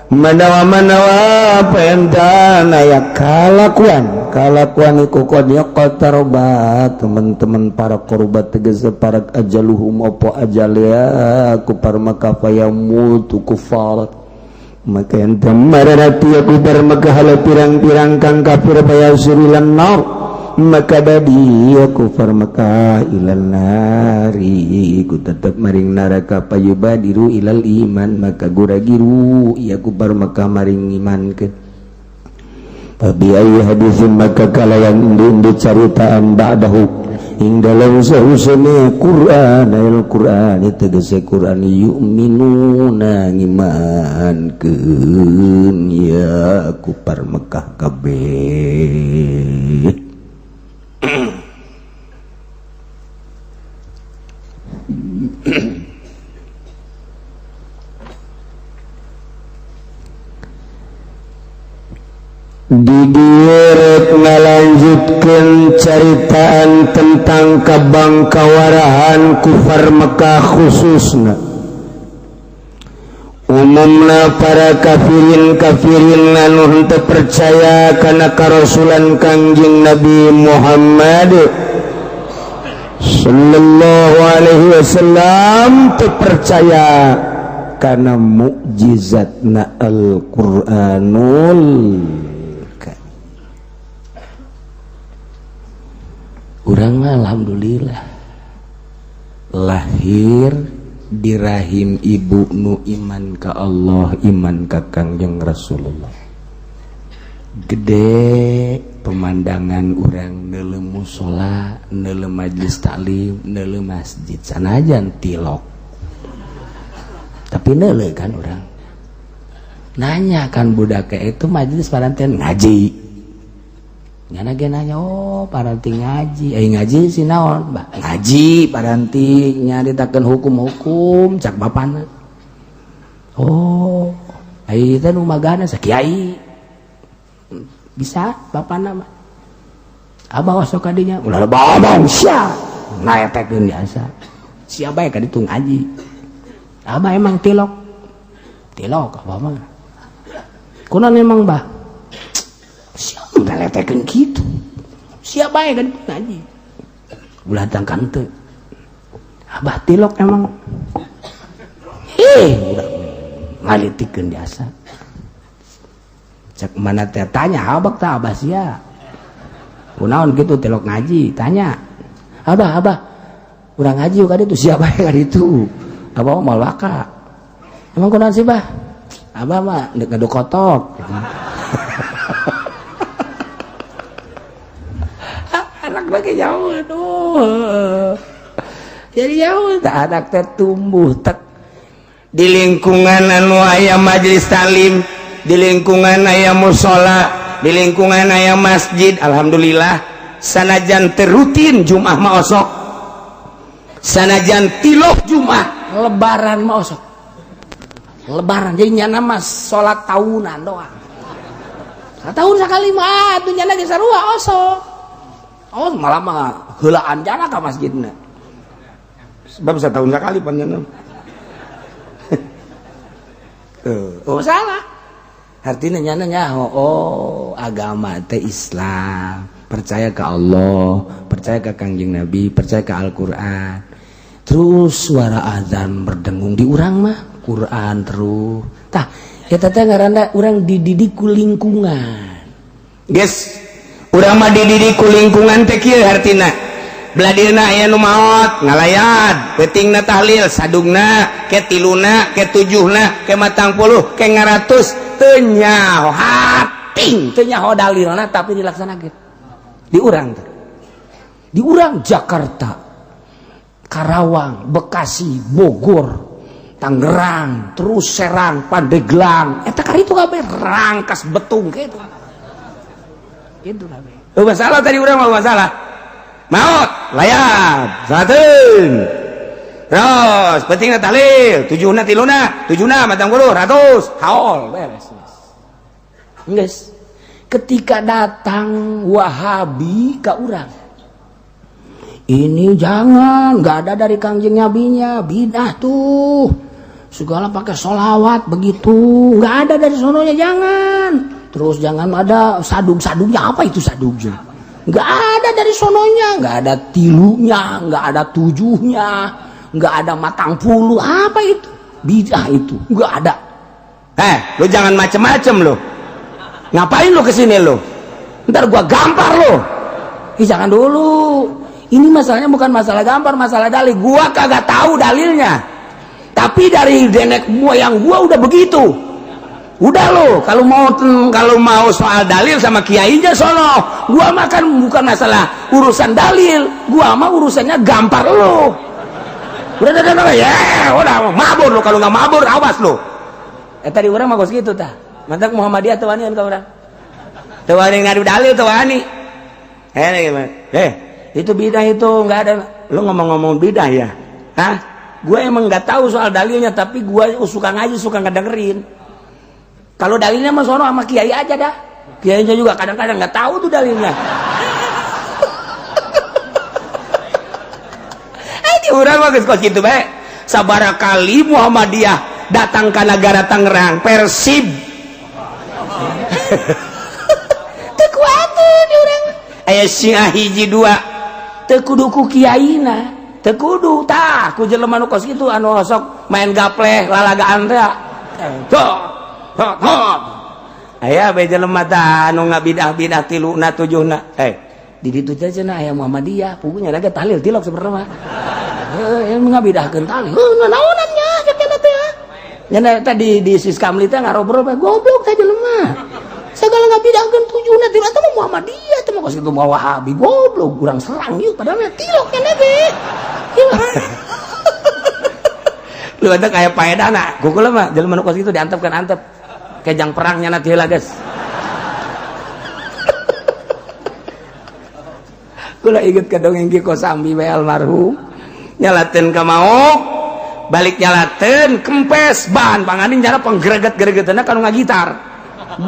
manawa manawa pentana ya kalakuan kalakuan iku qad yaqta taroba teman-teman para korban tegese para ajaluhum apa ajal ya kufar Mekah fayamutu kufar maka yang temarati aku Mekah hala pirang-pirang kang kafir payasurilan nar maka dadi aku kufar Mekah ilal nari ku tetep maring neraka payubadiru ilal iman maka guragiru ya kufar Mekah maring iman ke babi ayi hadisin maka kalawan endi caritaan ba'dahu ing dalam sahusane Quran ayat Quran tegese Quran yu'minuna ngimankeun ya kufar Mekah kabeh. Didieu ngalanjutkeun caritaan tentang kabangkawarahan kufar Mekah khususna umumna para kafirin-kafirin anu henteu percaya kana karasulan Kangjeng Nabi Muhammad sallallahu alaihi wasallam teu percaya kana mukjizatna Al-Qur'anul. Urang mah alhamdulillah lahir di rahim ibu nu iman ka Allah, iman ka Kangjeng Rasulullah. Gede pemandangan urang neuleuh mushola, neuleuh majelis taklim, neuleuh masjid sanajan tilok. Tapi neuleuh kan urang. Nanya kan budak itu majelis paranten ngaji. Nyana ge nanya, oh paranti ngaji, ngaji si naon? Bah, ngaji paranti nyaritakeun hukum-hukum cak bapana. Oh, ai teh nu magana sakiai. Bisa bapana mah. Abah osok ka dinya, ulah babang sia. Naetekeun biasa. Sia bae ka ditu ngaji. Abah emang tilok. Tilok abah mah. Kunaon emang bah? Udah letekeun kitu. Siapa ya kan ngaji? Ulah tangkan teu. Abah tilok emang. Udah ngalitikeun biasa. Cek mana teh tanya abah tah abah sia. Kunaon kitu tilok ngaji? Tanya. Abah, abah. Urang ngaji ka ditu siapa ya ka ditu? Abah mah waka. Emang kunaon sih, Bah? Abah mah deuk ngadu kotok. Anak lagi jauh, aduh. Jadi jauh, tak anak teh tumbuh tek di lingkungan anu aya majelis taklim, di lingkungan aya mushola, di lingkungan aya masjid. Alhamdulillah, sanajan terutin Jumat mah osok, sanajan tilok Jumat, lebaran mah osok. Lebaran jadi nyana mah salat tahunan doang. Tahun sekali mah atuh nyana ge sarua osok. Oh malah mah heulaan jana ka masjidna. Sebab setahun sekali panjenengan. Oh salah. Artinya nyana nyaho, oh agama teh Islam, percaya ke Allah, percaya ke Kangjeng Nabi, percaya ke Al-Qur'an. Terus suara azan berdengung di urang mah Quran terus. Tah, eta teh ngaranna urang dididik ku lingkungan. Geus, urang mah dididik ku lingkungan teh kieu hartina. Beladirna aya nu maot ngalayat, peutingna tahlil, sadugna, ke tiluna, ke tujuhna, ke 40, ke ngaratus, teu nyaho hating, teu nyaho dalilna tapi dilaksanakeun. Di urang teh. Di urang Jakarta, Karawang, Bekasi, Bogor, Tangerang, terus Serang, Pandeglang, eta karitu kabeh Rangkas Betung kitu. Kitu kabeh. Oh, masalah tadi urang mah masalah. Maot, layat, salateun. Terus, pentingna tahlil, tujuhna tiluna, tujuhna 40, ratus, haul, beres. Geus. Ketika datang Wahabi ka urang, ini jangan, nggak ada dari Kangjeng Nabinya, bidah tuh. Segala pakai sholawat begitu, nggak ada dari sononya, jangan. Terus jangan ada sadung-sadungnya, apa itu sadungnya? Nggak ada dari sononya, nggak ada tilunya, nggak ada tujuhnya, nggak ada 40, apa itu? Bidah itu, nggak ada. Lu jangan macem-macem lu. Ngapain lu kesini lu? Ntar gua gampar lu. Ih, jangan dulu. Ini masalahnya bukan masalah gampar, masalah dalil. Gua kagak tahu dalilnya. Tapi dari nenek moyang gua udah begitu. Udah lo, kalau mau soal dalil sama kiainya sono. Gua makan bukan masalah urusan dalil, gua mah urusannya gampar lo. Udah, ya, udah mabur lo, kalau nggak mabur awas lo. Tadi urang mah kos kitu tah. Mantak Muhammadiyah teu wanian ka urang. Teu wani ngadu dalil teu wani. Gimana? Itu bidah itu nggak ada. Lu ngomong-ngomong bidah ya? Hah? Gue emang nggak tahu soal dalilnya, tapi gue suka ngaji, suka ngedengerin. Kalau dalilnya mah sono sama kiai aja dah. Kiainya juga kadang-kadang nggak tahu tuh dalilnya. Ini urang mah geus kos kitu bae. Sabaraha kali Muhammadiyah datang ke negara Tangerang, Persib. Teu kuateun urang. Aya Syiah hiji dua. Teu kudu ku kiaina, teu kudu tah ku jelema nu kos kitu anu sok main gapleh lalagaan teh. Tuh. Aya bae jelema tah anu ngabidah-bidah tiluna tujuhna. Di ditu teh cenah aya Muhammadiyah, pugunya ge tahlil tilok sebenarnya mah. Heuh, ngabidahkeun tahlil. Heuh, naonan nya cek eta teh. Nya eta di Siskamli teh ngarobrol bae goblok teh jelema. Segala ngabidahkeun tujuhna tilok eta mah Muhammadiyah teh mah kos kitu mah Wahabi goblok urang serang yeuh padahal mah tilok keneh ge. Lu ada kayak paedana, gugul mah jelema nu kos kitu diantepkeun antep. Kejang perangnya nanti heula geus. Kula inget ka dongeng Ki Kosambi we almarhum. Nyalateun ka maok, balik nyalateun kempes ban panganing jana panggreget-gregetna ka nu ngagitar.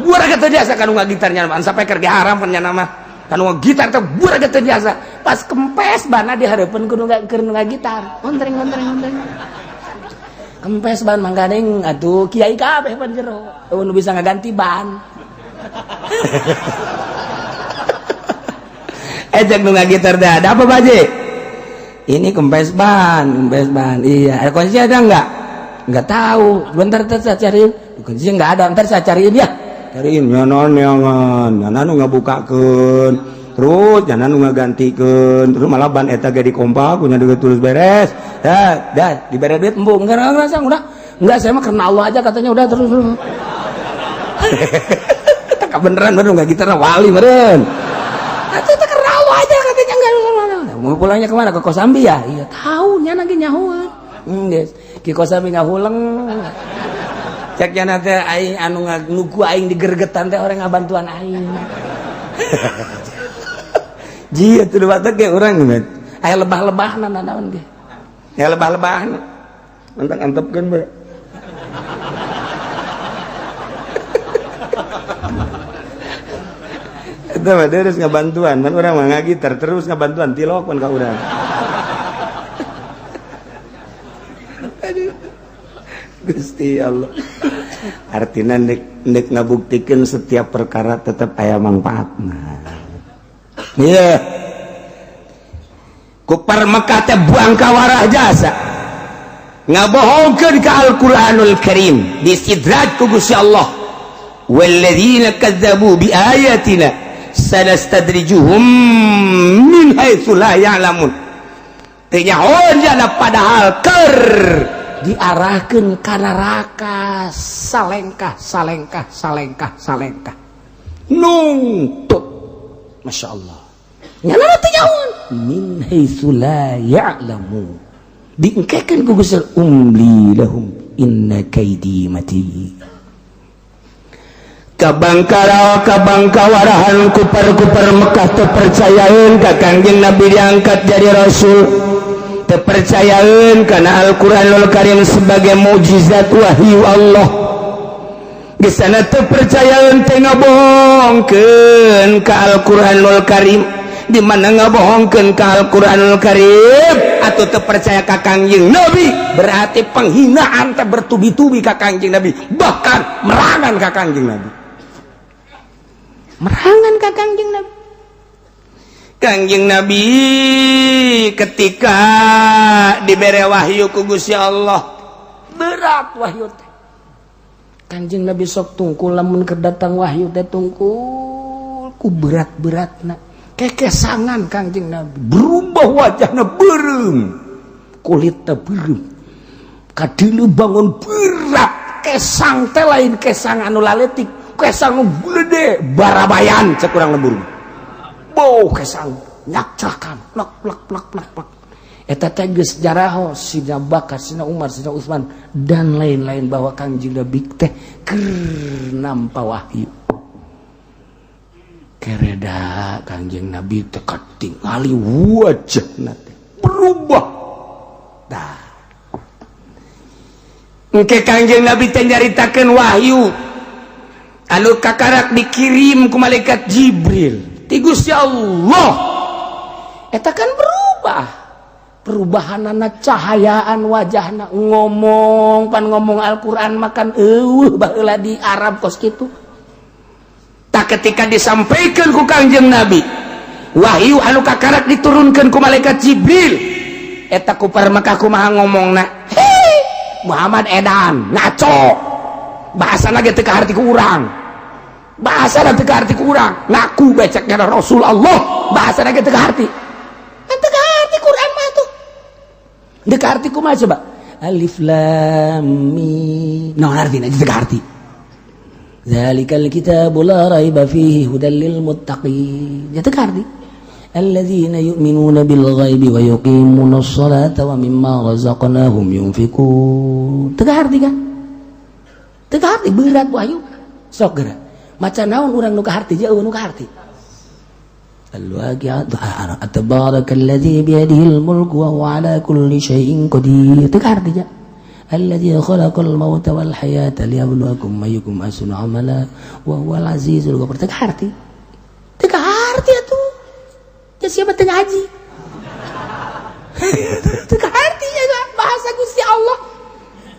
Bureget teu biasa ka nu ngagitar nya sampai keur ge haram pan nya mah. Ka nu ngagitar teh bureget teu biasa. Pas kempes banna di hareupeun ku nu ngagitar. Ontreng-ontreng-ontreng. Kempes ban mangkaning atuh kiai kabeh pan jero. Eueuh nu bisa ngaganti ban. Cek nu ngagitar teh ada apa Pak? Ini kempes ban, kempes ban. Iya, ada kunci ada enggak? Enggak tahu. Bentar saya cariin. Kuncinya enggak ada, ntar saya cariin ya. Cariin nyanon nyangan, nyanon nu ngabukakeun. Terus nyanon nu ngagantikeun, terus malah ban eta ge dikompak, kunya terus beres. Dah, dah, dibere duit embung. Enggak ngerasa, udah. Enggak, saya mah karena Allah aja katanya udah terus. Tak beneran bener enggak gitar wali meren. Itu karena Allah aja katanya enggak. Mau pulangnya kemana? Ke Kosambi ya? Iya, tahu nya lagi nyahuan. Guys, Ki Kosambi ngahuleng. Cek nya teh aing anu nuku aing digergetan teh orang ngabantuan aing. Ji atuh batak ge urang geus. Aya lebah-lebahna naon ge. Ya lebah-lebahna. Mentang antepkeun bae. Itu mah terus ngabantuan, man urang mah ngagitar terus ngabantuan tilok pan ka urang. Aduh. Gusti Allah, artinya nek nek ngabuktikan setiap perkara tetap aya manfaatna. Iya, kufar Mekah teh buang kawarah jasa ngabohongkeun ka Al-Qur'anul Karim, diistidraj ku Gusti Allah, walladzina kadzabu biayatina sanastadrijuhum min haitsu la ya'lamun. Teu nyahoan jana, padahal keur diarahkeun ka neraka salengkah salengkah salengkah salengkah nungtut. Masya Allah, nyana teu nyahoan, min haitsu la ya'lamun, diengkekeun ku Gusti, umli lahum inna kaidi matin. Kabangkara kabangkawarahan kufar-kufar Mekah teu percayaeun ka Kangjeng Nabi diangkat jadi rasul, teu percayaeun kana Al-Qur'anul Karim sebagai mukjizat wahyu Allah. Di sana teu percayaeun teh ngabohongkeun ka Al-Qur'anul Karim. Di mana ngabohongkeun ka Al-Qur'anul Karim atau teu percaya ka Kangjeng Nabi, berarti penghinaan teh bertubi-tubi ka Kangjeng Nabi, bahkan merangan ka Kangjeng Nabi, merangan ka Kangjeng Nabi. Kangjeng Nabi ketika diberi wahyu ku Gusti Allah, berat wahyu teh. Kangjeng Nabi sok tungkul, lamun kedatang wahyu teh tungkul ku berat-beratna, kekesangan. Kangjeng Nabi berubah wajahnya, beureum kulitnya, beureum kadilu bangun berat. Kesang teh lain kesang anu laletik, kesang gede barabayan cek urang lembur. Bau kesang nyakcakan plak plak plak plak plak. Eta teh geus jaraho Sina Bakar, Sina Umar, Sina Utsman, dan lain-lain bahwa Kangjeng Nabi teh keur nampa wahyu. Kereda Kangjeng Nabi teh katingali wajahna teh berubah. Dah, engke Kangjeng Nabi teh nyaritakeun wahyu anu kakarak dikirim ku malaikat Jibril ti Gusti Allah. Eta kan berubah perubahan anak cahayaan wajahna, ngomong pan ngomong Al-Qur'an makan eueuh baheula di Arab kos kitu. Tak ketika disampaikan ku Kangjeng Nabi wahyu anu kakarak diturunkan ku malaikat Jibril eta, kufar Mekah kumaha ngomongna? "Hei Muhammad, edan, ngaco bahasa lagi, teu kaharti ku urang, bahasa teu kaharti ku urang, ngaku beceknya Rasul Allah, bahasa lagi teu kaharti." Kan teu kaharti Quran mah tuh. Teu kaharti kumaha coba? Alif lam mim, naon artina? Teu kaharti. Dzalikal kitabu la raiba fihi hudal lil muttaqin, ya teu kaharti. Alladzina yu'minuna bil ghaibi wa yuqimuna sholata wa mimma razaqnahum yunfikun. Teu kaharti kan? Teu kaharti, berat wahyu. Sok geura maca naon urang nu kaharti jauh nu kaharti. Al-Waqi'ah, Tabarakalladzi biyadihil mulku wa huwa ala kulli syai'in qadir. Teu kaharti ja. Alladzi khalaqal mauta wal hayata liyabluwakum ayyukum ahsanu amala wa huwal azizul ghafur. Teu kaharti. Teu kaharti atuh. Ya siapa teu ngaji? Teu kaharti ya bahasa Gusti Allah.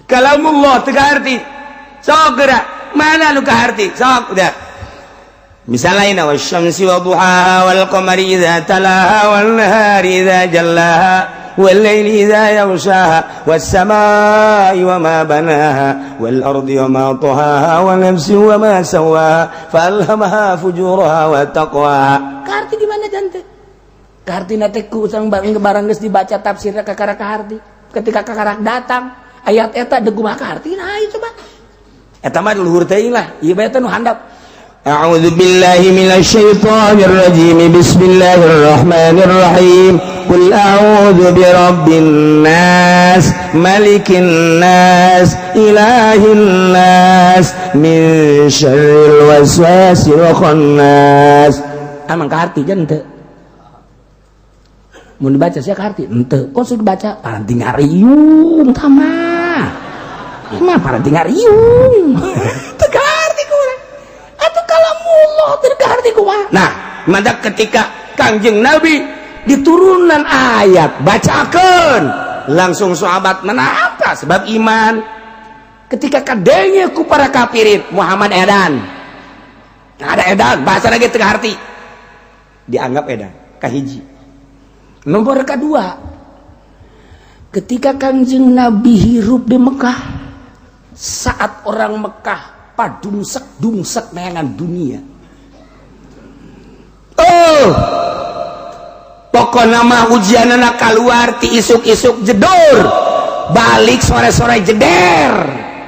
Kalamullah teu kaharti. Sok geura, mana nu kaharti? Sok udah. Misalnya ini, wasyamsi wa duhaha wal qamari idza talaha wan nahari idza jallaha wal laili idza yaghshaha was samai wa ma banaha wal ardi wa ma tahaha wa nafsi wa ma sawaha fa alhamaha fujuraha wa taqwaha. Kaharti di mana jante? Kaharti teh ku usang barang barang geus dibaca tafsirna kakara kaharti. Ketika kakarak datang ayat eta, deuk kumaha kaharti? Nah, ayo coba. Eta mah luhur teuing lah, ieu bae teh nu handap. أعوذ بالله من الشيطان الرجيم، بسم الله الرحمن الرحيم، قل أعوذ برب الناس، ملك الناس، إله الناس، من شر الوسواس الخناس. Emang kaharti jan teu? Mun dibaca sia kaharti henteu? Kok sudah dibaca paranti ngariung tama mah, paranti ngariung, teu kaharti ku urang atuh, kalamullah teu kaharti kumaha? Nah, maka ketika Kangjeng Nabi diturunan ayat bacakan, langsung sahabat menapa, sebab iman. Ketika kadenge ku para kafirin Muhammad edan. Nah, ada edan bahasa lagi tengah arti. Dianggap edan kahiji. Nomor kedua, ketika Kangjeng Nabi hirup di Mekah, saat orang Mekah padungsek dungsek neangan dunia. Oh, pokokna mah ujianana keluar ti isuk-isuk jedor, balik sore-sore jeder.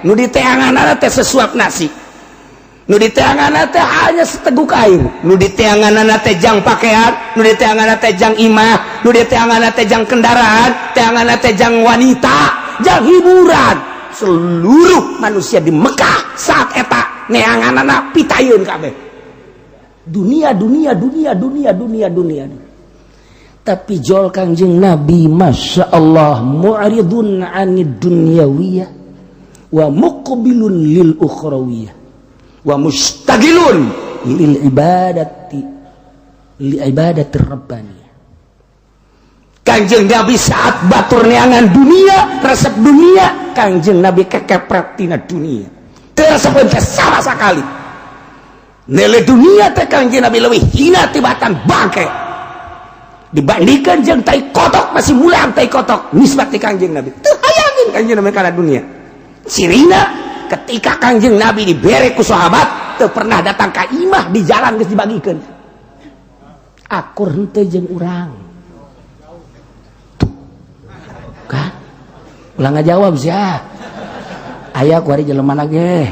Nu diteangan teh sesuap nasi, nu diteangan teh hanya seteguk air, nu diteangan teh jang pakaian, nu diteangan teh jang imah, nu diteangan teh jang kendaraan, teangan teh jang wanita, jang hiburan. Seluruh manusia di Mekah saat eta neanganana pitayun kabeh dunia, dunia, dunia, dunia, dunia, dunia. Tapi jol Kangjeng Nabi, Masya Allah, mu'ridun anid dunyawiyah wa muqbilun lil ukhrawiyah wa mustagilun lil ibadati, li ibadati rabbaniyah. Kangjeng Nabi saat batur neangan dunia, resep dunia, Kangjeng Nabi kekepret tina dunia, teu resep teh sama sekali. Nele dunia teh Kangjeng Nabi lebih hina tibatan bangke dibandingkan jeung tai kotok. Masih mulang tai kotok nisbat ti Kangjeng Nabi. Teu hayangin Kangjeng Nabi kana dunia. Cirina ketika Kangjeng Nabi dibere ku sahabat, teu pernah datang ka imah, di jalan geus dibagikeun. Akur henteu jeung urang? Tuh kan ulah ngajawab sia, aya kuari jelema ge.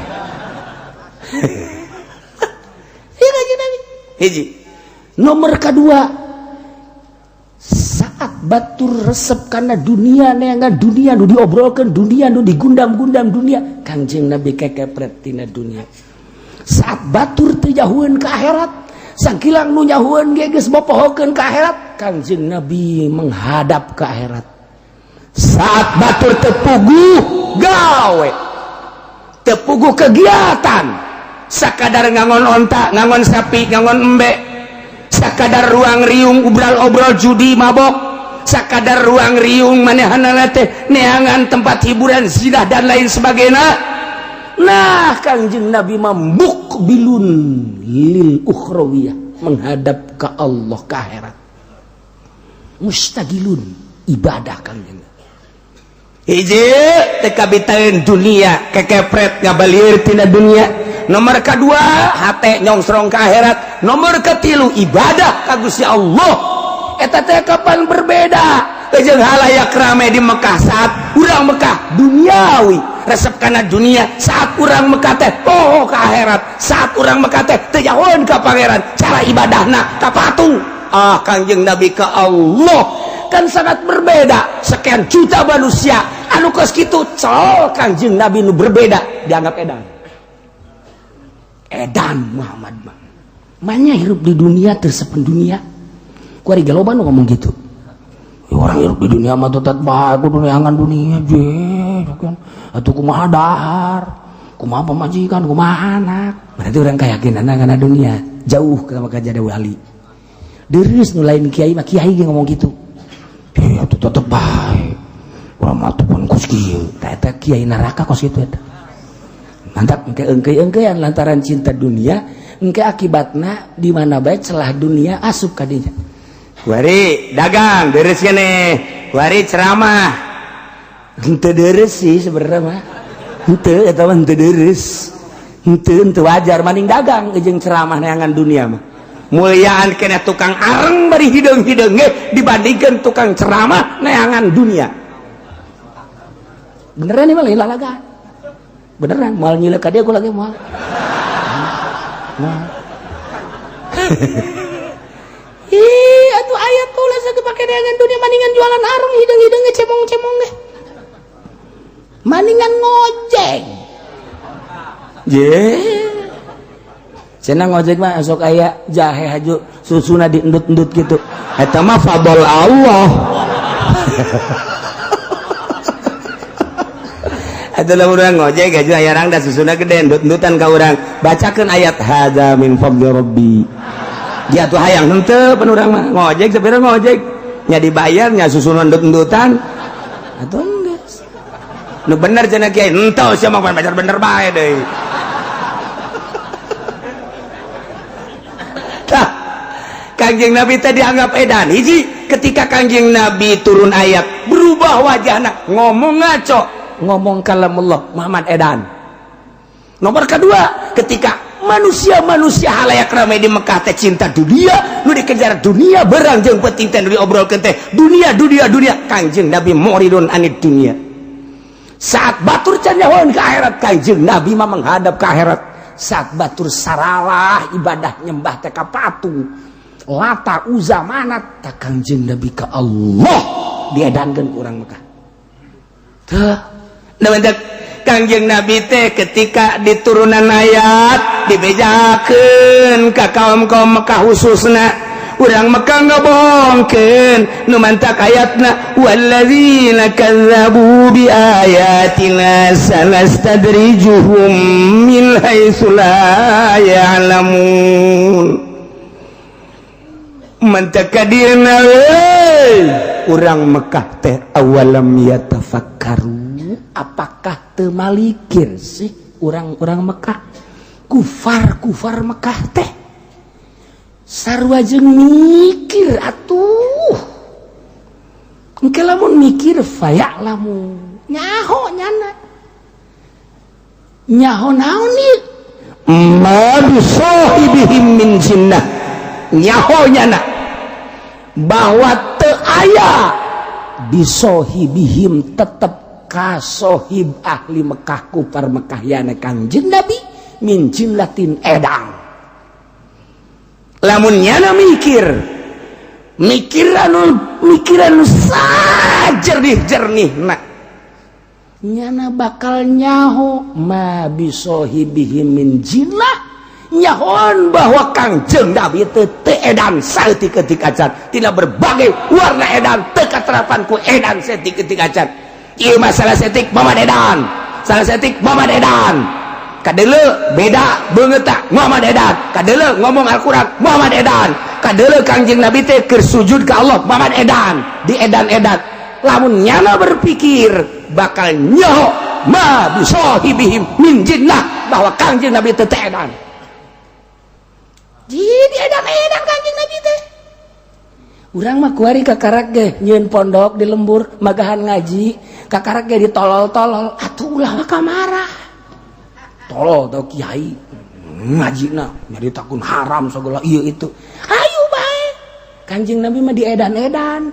Iya, Kanjeng Nabi hiji. Nomor kedua, saat batur resep karena dunia, neangan dunia, nu diobrolkan dunia, nu digundam-gundam dunia, Kangjeng Nabi kekepret tina dunia. Saat batur teu jahueun ke akhirat, sangkilang nu nyahueun ge geus bopohokeun ke akhirat, Kangjeng Nabi menghadap ke akhirat. Saat batur teu puguh gawe, teu puguh kegiatan, sakadar ngangon onta, ngangon sapi, ngangon embe, sakadar ruang riung obrol-obrol judi mabok, sakadar ruang riung manehanana teh neangan tempat hiburan, zina dan lain sebagainya. Nah, Kangjeng Nabi mah muqbilun lil ukhrawiyah, menghadap ke Allah, ke akhirat, mustagilun ibadah. Kangjeng hiji, teu kabitaeun dunia, kekepret ngabalir tina dunia. Nomor kedua, hate nyongsrong ke akhirat. Nomor ketilu, ibadah ka Gusti Allah. Eta teh kapan berbeda jeung halayak rame di Mekah. Saat urang Mekah duniawi, resep kana dunia, saat urang Mekah teh poho ke akhirat, saat urang Mekah teh teu jauheun ka Pangeran, cara ibadahna ka patung. Ah, Kangjeng Nabi ke Allah kan sangat berbeda. Sekian juta manusia anu kos kitu, col Kangjeng Nabi nu berbeda, dianggap edan, edan Muhammad mah. Manya hirup di dunia tersepen dunia. Kuari galoba nu ngomong gitu ya, orang hirup di dunia mah tetap bae kudu neangan dunia je kan atuh, kumaha dahar, kumaha pamajikan, kumaha anak. Berarti orang keyakinan karena dunia jauh ke maka jadi wali deres. Nu lain kiai mah, kiai ge ngomong gitu ya, atuh tetep bae urang mah atuh pun kos kieu. Tah, eta kiai neraka kos kitu eta. Mantap engke engke engkean lantaran cinta dunia, engke akibatna di mana bae celah dunia asup ka dinya. Wari dagang beres keneh, wari ceramah henteu deres sih sebenarnya mah. Henteu, eta mah henteu deres, henteu, henteu wajar. Maning dagang jeung ceramah neangan dunia mah muliaan kena tukang areng bari hideung-hideung ge dibandingkan tukang ceramah neangan dunia. Beneran nih, malah lalaga beneran moal nyilek ka dia. Gua lagi moal moal. Ih, atuh ayat tulis lagi pakai neangan dunia, maningan jualan areng hideung-hideung cemong-cemong ge, maningan ngojek je. Cenah ngojek mah sok aya jahe haju susuna diendut-endut gitu. Eta mah fadl Allah. Atuh urang ngojek haju aya rangda susuna gede endut-endutan ka urang. Bacakeun ayat hadza min fadli rabbi. Dia tuh hayang henteu pan urang mah ngojek sebenarnya ngojek nya dibayar nya susuna endut-endutan atuh enggak. Nu bener cenah kiai, entah sia mah bener bener bae deui. Tah, Kangjeng Nabi teh dianggap edan. Hiji, ketika Kangjeng Nabi turun ayat, berubah wajahna, ngomong ngaco, ngomong kalamullah, Muhammad edan. Nomor kedua, ketika manusia-manusia halayak ramai di Mekah teh cinta dunia, nu dikejar dunia, berang jeung penting teh nu diobrolkeun teh dunia, dunia, dunia. Kangjeng Nabi muridun anid dunia. Saat batur can nyahoan ke akhirat, Kangjeng Nabi mah menghadap ke akhirat. Saat batur saralah ibadah nyembah teh ka patung Lata, Uza, Manat, tak Kangjeng Nabi ka Allah diedankeun ku urang Mekah. Tah, nah, Kangjeng Nabi teh ketika diturunan ayat dibejakeun ka kaum-kaum Mekah, khususna urang Mekah ngabohongkeun nu mantak ayatna walladzina kazzabu bi ayatina sanastadrijuhum min haitsu la ya'lamun. Mantak kadirna urang Mekah teh awalam yatafakkaru, apakah teu malikir sih urang-urang Mekah, kufar-kufar Mekah teh sarua jeung mikir atuh. Engke lamun mikir faya'lamu, nyaho nyana, nyaho naon ieu, ma bisahibihim min jinnah, nyaho nyana bahwa teu aya bisohibihim tetep kasohib ahli Mekah, kufar Mekah yana Kangjeng Nabi min jinnatin edan. Lamun nyana mikir mikiran mikiran sajernih jernih nak nyana bakal nyaho ma bisohibihim min jinnah, nyahoan bahwa Kangjeng Nabi teu edan saeutik-eutik acan tina berbagai warna edan teu katerapan ku edan saeutik-eutik acan. Ieu masalah saeutik Muhammad edan, salah saeutik Muhammad edan, kadeuleu beda beungeut Muhammad edan, kadeuleu ngomong Al-Qur'an Muhammad edan, kadeuleu Kangjeng Nabi teh keur sujud ka Allah Muhammad edan, di edan-edan. Lamun nyana berpikir bakal nyaho ma bisahibihim min jinnah bahwa Kangjeng Nabi teh edan. Jadi edan-edan Kangjeng Nabi teh. Urang mah kuari kakarak ge nyieun pondok di lembur magahan ngaji, kakarak ge ditolol-tolol atuh ulah mah marah. Tolol tau kiai ngajina nyaritakeun haram segala ieu itu. Ayo bae. Kanjeng Nabi mah diedan-edan.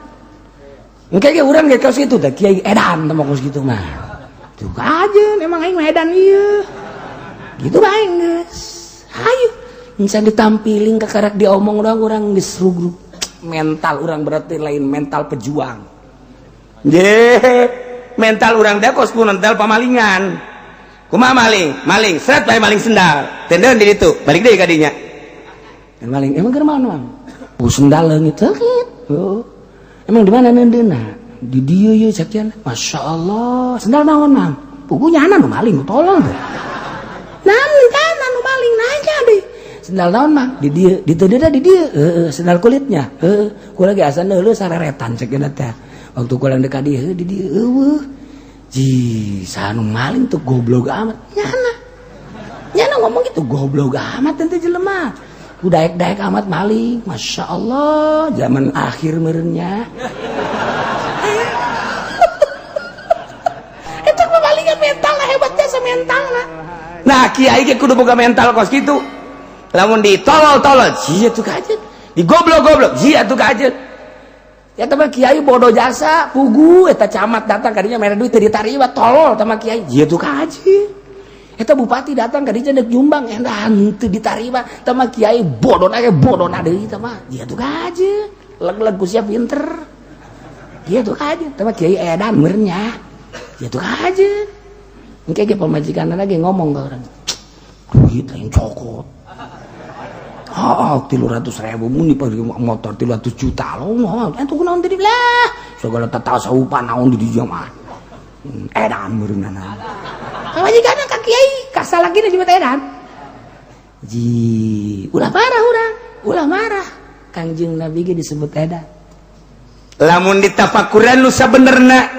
Engke ge urang ge kos kitu teh kiai edan teh kos kitu mah. Tuh aja emang aing mah edan ieu. Gitu bae geus. Hayu. Bisa ditampiling kakarak diomong doang urang geus rugrug. Mental urang berarti lain mental pejuang. Je, mental urang teh kos mental pamalingan. Kumaha maling? Maling, seret bae maling sendal. Tendeun di ditu, balik deui ka dinya. Maling, emang keur mana? Oh, sendal leungit oh. Emang di mana neundeunna? Di dieu ye sakian. Masya Allah, sendal naon mang? Puguh nyana nu maling tolol teh. Nah, nyana nu maling nanya deh. Sendal naon mang? Di dieu, di teu di dieu. Heeh, sendal kulitnya. Heeh, kula ge asa neuleuh sareretan cek teh. Waktu kula deuk ka dieu di dieu eueuh. Ji, sanu maling tuh goblok amat. Nyana. Nyana ngomong gitu goblok amat teh jelema. Ku daek-daek amat maling. Masya Allah, zaman akhir merenya. Itu pemalingan mental lah, hebatnya semental lah. Nah, kiai ge kudu boga mental kos gitu. Lamun ditolol-tolol, sia tuh kajet. Digoblok-goblok, sia tuh kajet. Ya teman kiai bodoh jasa, pugu eta camat datang kadinya mere duit teu ditarima, tolol teman kiai, sia tuh kajet. Eta bupati datang kadinya deuk nyumbang, edan teu ditarima, teman kiai bodoh ge bodoh deui eta mah, sia tuh kajet. Leg-leg ku sia pinter. Sia tuh kajet, teman kiai edan meureun. Sia tuh kajet. Engke ge pamajikan lagi ngomong ke orang. Duit lain cokot. Oh, 300.000 muni motor 300 juta lo mah. Entu kunaon tadi lah. Segala tatasawupan naon di dieu mah. Edan meureunana. Pamajikan ka kiai kasalaki na edan. Ji, ulah marah urang, ulah marah. Kangjeng Nabi ge disebut edan. Lamun ditafakuran nu sabenerna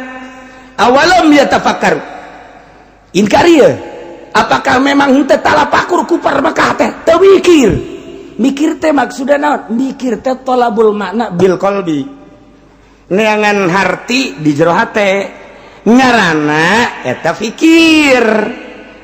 awalam ya tafakkar. Inkar ieu. Apakah memang henteu talapakur kufar Mekah teh? Teu mikir. Mikir teh maksudna naon? Mikir teh tolabul makna bil qalbi. Neangan harti di jero hate ngaranna eta fikir.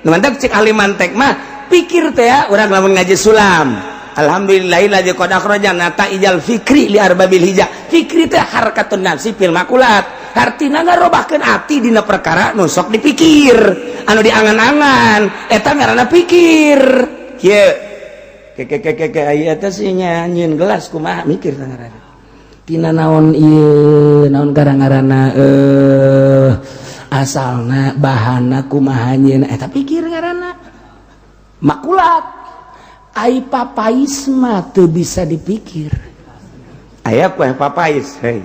Nu mantak cek ahli mantek mah pikir teh ya urang lamun ngaji sulam. Alhamdulillahilladzi qad akhraja nataijal fikri li arbabil hija. Fikri teh harakatun nafsi fil makulat. Hartina ngarobahkeun ati dina perkara nu sok dipikir, anu diangan-angan, eta ngaranna pikir. Kieu. Ke ke ke ke aya teh sih nyieun gelas kumaha mikir teh ngaranna. Tina naon ieu, naon gara-garana asalna bahana kumaha nyieun eta pikir ngaranna. Makulat. Ai papais mah teu bisa dipikir. Aya kue papais, hei.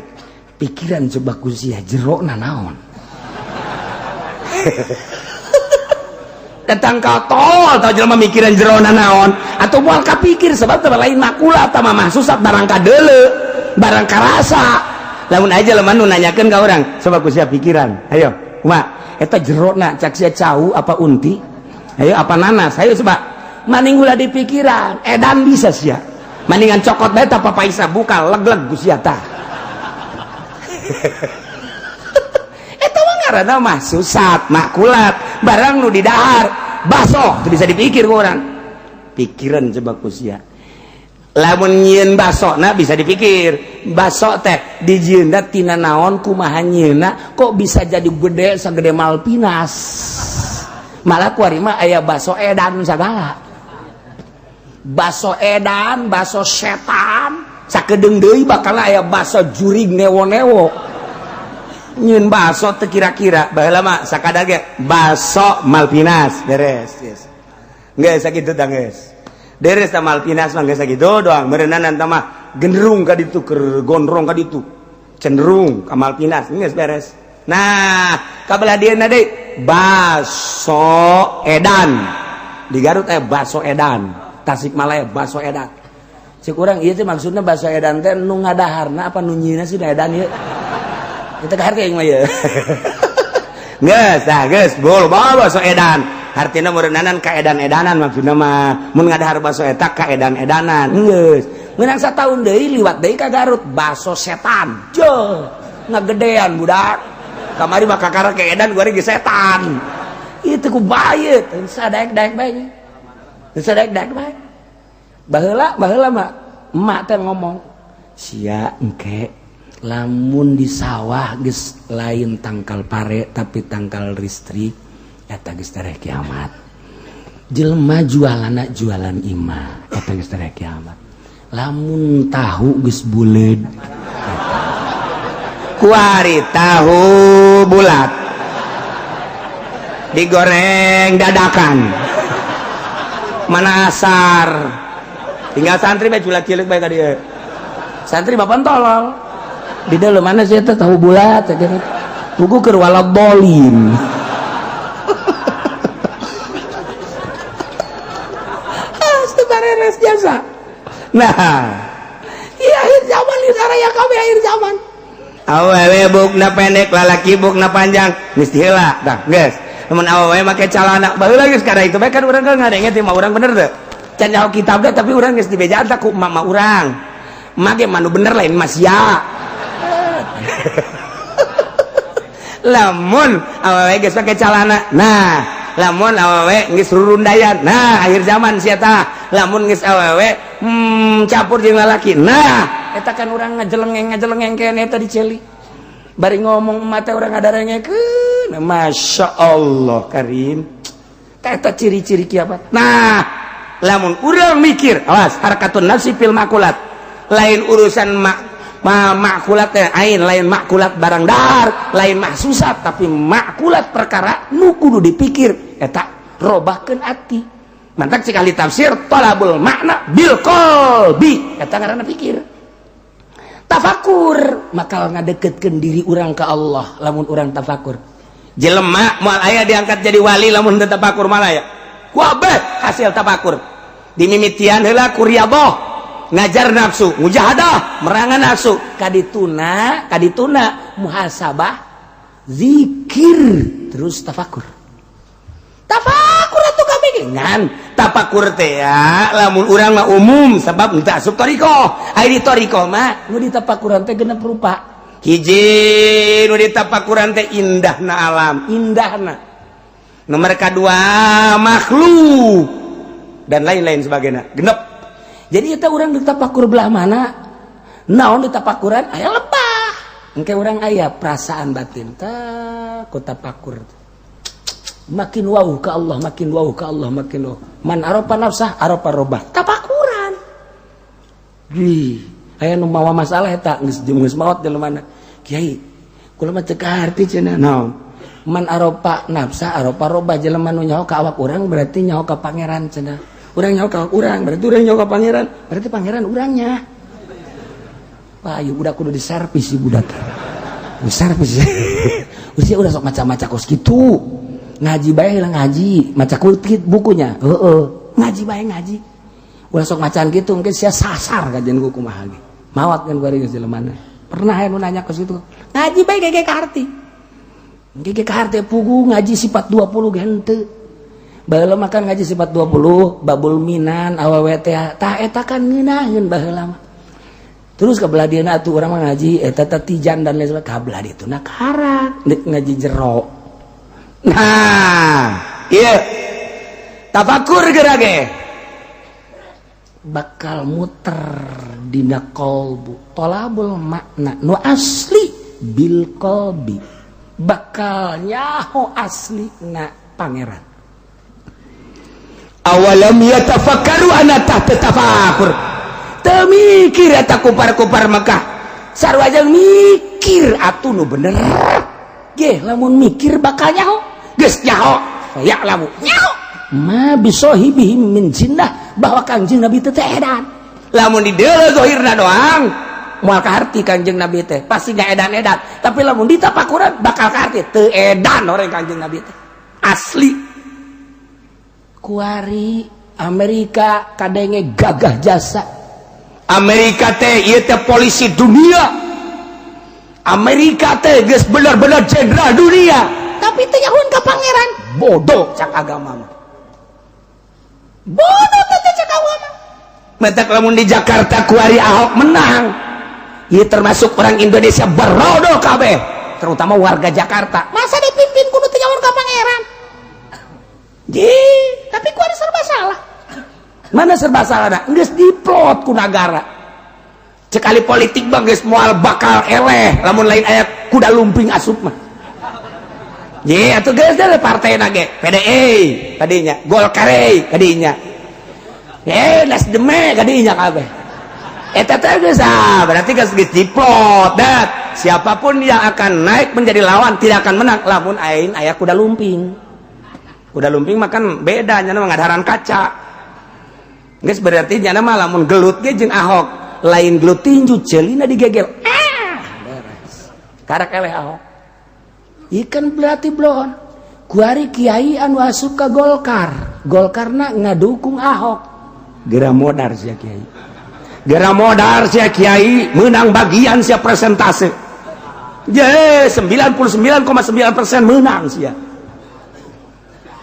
Pikiran coba ku sia jerona naon. Datang ka tol tau jelema mikiran jerona naon atau moal kapikir sebab teh lain makulat mah mahsusat barang kadeuleu, barang karasa. Lamun aja jelema nu nanyakeun ka urang, coba ku sia pikiran. Ayo, kumaha? Eta jerona cak sia cau apa unti? Ayo apa nanas? Ayo coba. Maning ulah dipikiran, edan bisa sia. Maningan cokot bae tah papaisa buka leg-leg ku sia tah. Eta mah ngaranna mahsusat, makulat, barang nu didahar, baso teu bisa dipikir ku urang. Pikiran coba ku sia. Lamun nyieun basona bisa dipikir. Baso teh dijieunna tina naon kumaha nyieunna kok bisa jadi gede sagede Malpinas. Malah kuari mah aya baso edan sagala. Baso edan, baso setan, sakedeung deui bakal aya baso jurig newo-newo. Nyieun baso teu kira-kira, baheula mah sakadar ge baso Malpinas beres. Yes. Geus sakitu tah geus. Beres tah Malpinas mah geus sakitu doang. Meureunan tah mah genderung ka ditu keur gondrong ka ditu. Cenderung ka Malpinas geus beres. Nah, kabelah dieuna deui baso edan. Di Garut aya baso edan. Tasikmalaya baso edan. Cek urang ieu teh maksudna baso edan teh nu ngadaharna apa nu nyieunna sih edan ieu. Kita kahar teh mah ieu. Geus tah geus bol bawa baso edan. Hartina meureunanan ka edan-edanan maksudna mah. Mun ngadahar baso eta ka edan-edanan. Geus. Meunang sataun deui liwat deui ka Garut baso setan. Jeuh, ngagedean budak. Kamari mah kakara ke edan gua ge setan. Ieu teh ku bae teu sadaek-daek bae. Teu sadaek-daek bae. Baheula baheula mah emak teh ngomong, sia engke lamun di sawah geus lain tangkal pare tapi tangkal listrik eta geus tereh kiamat. Jelema jualanna jualan imah eta geus tereh kiamat. Lamun tahu geus buleud kuari tahu bulat digoreng dadakan mana asar tinggal santri bae culak cilik bae ka dieu. Santri bapak tolol di dalam mana sih eta tahu bulat teh buku keur waladolin. Astaghfirullah jasa. Nah, iya akhir zaman di saraya kabeh akhir zaman. Awewe bukna pendek lalaki bukna panjang geus heula tah geus. Mun awewe make calana baheula geus kada itu bae kan urang kan ngadenge teh mah urang bener teu. Can nyaho kitab teh tapi urang geus dibejaan tah ku mama urang. Make mah nu bener lain mah sia. Lamun awewe geus make calana, nah lamun awewe geus rurundayan, nah akhir zaman sia tah. Lamun geus awewe campur jeung lalaki, nah eta kan urang ngajelengeng keneh eta diceli. Bari ngomong emak teh urang ngadarengekeun, Masya Allah Karim. Eta ciri-ciri kiamat. Nah, lamun urang mikir, awas harakatun nafsi fil makulat. Lain urusan makulat teh ain, lain makulat barang dahar, lain mahsusat tapi makulat perkara nu kudu dipikir eta robahkeun ati. Mantak sekali tafsir talabul makna bil qalbi eta ngaranna pikir. Tafakur bakal ngadeketkeun diri urang ka Allah lamun urang tafakur. Jelema moal aya diangkat jadi wali lamun teu tafakur malah ya. Kuabeh hasil tafakur. Dimimitian heula ku riyadhah, ngajar nafsu, mujahadah, merangan nafsu, kadituna, kadituna muhasabah, zikir, terus tafakur. Tafakur atuh kabeh ngan tafakur teh ya lamun urang mah umum sebab henteu asup thoriqoh. Ari di thoriqoh mah nu ditafakuran teh genep rupa. Hiji nu ditafakuran teh indahna alam, indahna. Nomor kedua makhluk dan lain-lain sebagainya. Genep. Jadi eta urang ditafakur belah mana? Naon ditafakuran aya lebah. Engke urang aya perasaan batin tah ku tafakur. Makin wow ke Allah, makin wow ke Allah, makin wow. Man arofa nafsah, arofa robbah. Tafakuran. Wih, aya nu mawa masalah eta geus geus maot di mana. Kiai, kula mah teu kaharti cenah naon. Man arofa nafsah, arofa robbah, jelema nu nyaho ka awak urang berarti nyaho ka pangeran cenah. Urang nyaho ka awak urang berarti urang nyaho ka pangeran, berarti pangeran urangnya. Wah, ayo budak kudu diservis si budak. Diservis. Usia udah sok maca-maca kos kitu. Ngaji bae lah ngaji, maca kutip bukunya. Heeh, ngaji bae ngaji. Ulah sok macaan gitu, mungkin sia sasar kajian ku kumaha ge. Mawat kan kuari geus jelema. Pernah aya nu nanya ke situ. Ngaji bae gege kaharti. Gege kaharti pugu ngaji sifat 20 ge henteu. Baheula makan ngaji sifat 20, babul minan awewe teh tah eta kan ngeunaheun baheula mah. Terus ke belah dieuna atuh urang mah ngaji eta teh tijan dan lain sebagainya. Ka belah ditu na karak deuk ngaji jero. Nah, iya. Tafakur geura ge. Bakal muter dina kolbu. Tolabul makna nu asli bil kolbi. Bakal nyaho asli na pangeran. Awalam yatafakkaru ana tahta tafakur. Teu mikir eta kupar-kupar Mekah. Sarua jeung mikir atuh nu bener. Ge lamun mikir bakal nyaho. Geus nyaho. Ya'lamu. Nyaho. Ma bisohibihim min jinnah, bahwa Kangjeng Nabi teh edan. Lamun di deuleu zahirna doang moal kaharti Kangjeng Nabi teh, pasti nggak edan-edan. Tapi lamun ditapakuran bakal kaharti teu edan orang Kangjeng Nabi teh. Asli. Kuari Amerika kadenge gagah jasa. Amerika teh ieu teh polisi dunia. Amerika teh geus bener-bener jenderal dunia. Tapi teu nyahoan ka pangeran. Bodoh cak agama mah. Bodoh teh cak agama. Matak lamun di Jakarta kuari Ahok menang. Ieu termasuk orang Indonesia berodo kabeh, terutama warga Jakarta. Masa dipimpin kudu teu nyahoan ka pangeran? Ji, tapi kuari serba salah. Mana serba salah dah? Geus diplot ku nagara. Cekali politik bang geus moal bakal eleh lamun lain aya kuda lumping asup mah. Ye, atuh geus deh partai nage PDI tadinya, Golkar tadinya. Eh, Nasdem kadinya kabeh. Eta teh geus ah, berarti geus geus diplot dat. Siapapun yang akan naik menjadi lawan tidak akan menang lamun ain aya kuda lumping. Kuda lumping mah kan beda nya mah ngadaharan kaca. Geus berarti nyana mah lamun gelut ge jeung Ahok, lain gelut tinju ceulina digegel. Ah, beres. Karak eleh Ahok. Ikan berarti blon. Kuari kiai anu asup ka Golkar. Golkarna ngadukung Ahok. Gera modar sia kiai. Gera modar sia kiai menang bagian sia presentase. Je 99,9% menang sia.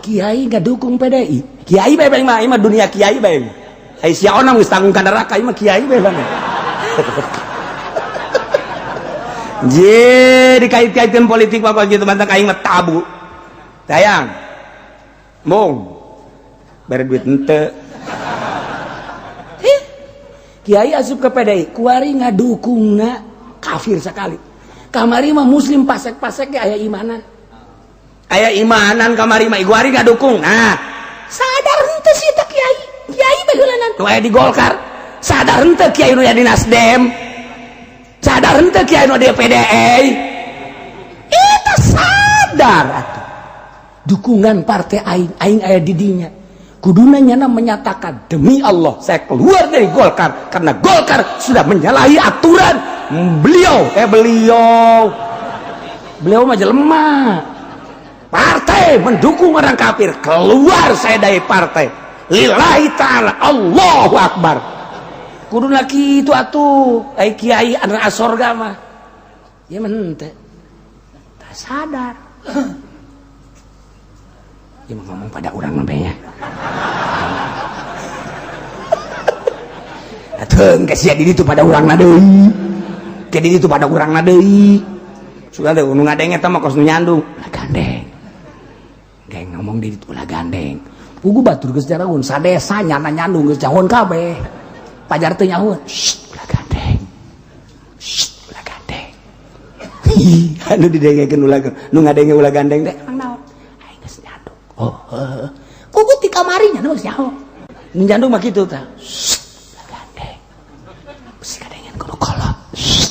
Kiai ngadukung PDI. Kiai bae bang mah, mah dunia kiai bae. Ai sia onang geus tanggung ka neraka ieu mah kiai bae bang. Je dikait-kaitkan politik mah gitu mantak aing mah tabu. Dayang. Mung. Bere duit henteu. Kiai asup ke PDI, kuari ngadukungna kafir sekali. Kamari mah muslim pasek-pasek ge aya imanan. Aya imanan kamari mah kuari ngadukung. Nah, sadar henteu sih teh kiai. Kiai baheulanan nu aya di Golkar. Sadar henteu kiai nu aya di Nasdem. Sadar henteu kiai nu di PDI. Eta sadar atuh. Dukungan partai aing, aing aya di dinya. Kuduna nyana menyatakan demi Allah saya keluar dari Golkar karena Golkar sudah menyalahi aturan beliau. Beliau beliau mah jelema. Partai mendukung orang kafir, keluar saya dari partai. Lillahi ta'ala, Allahu Akbar. Kuduna kitu atuh, ai kiai anu asorga mah. Ya mah henteu. Tak sadar. Ieu mah ngomong pada urang mah nya. Atuh engke sia di ditu pada urang na deui. Ke di ditu pada urang na deui. Sudah deh nu ngadeng eta mah kos nu nyandung. Ulah gandeng. Geng ngomong di ditu ulah gandeng. Pugu batur geus jaragun sadesa nyana nyandung geus jahon kabeh. Pajar teu nyahueun. Shh, ulah gandeng. Shh, ulah gandeng. Anu didengekeun ulah nu ngadenge ulah gandeng teh emang naon? Aing geus nyandung. Oh, heuh. Pugu ti kamari nya geus nyaho. Nu nyandung mah kitu tah. Shh, ulah gandeng. Besi kadengen kudu kolot. Shh.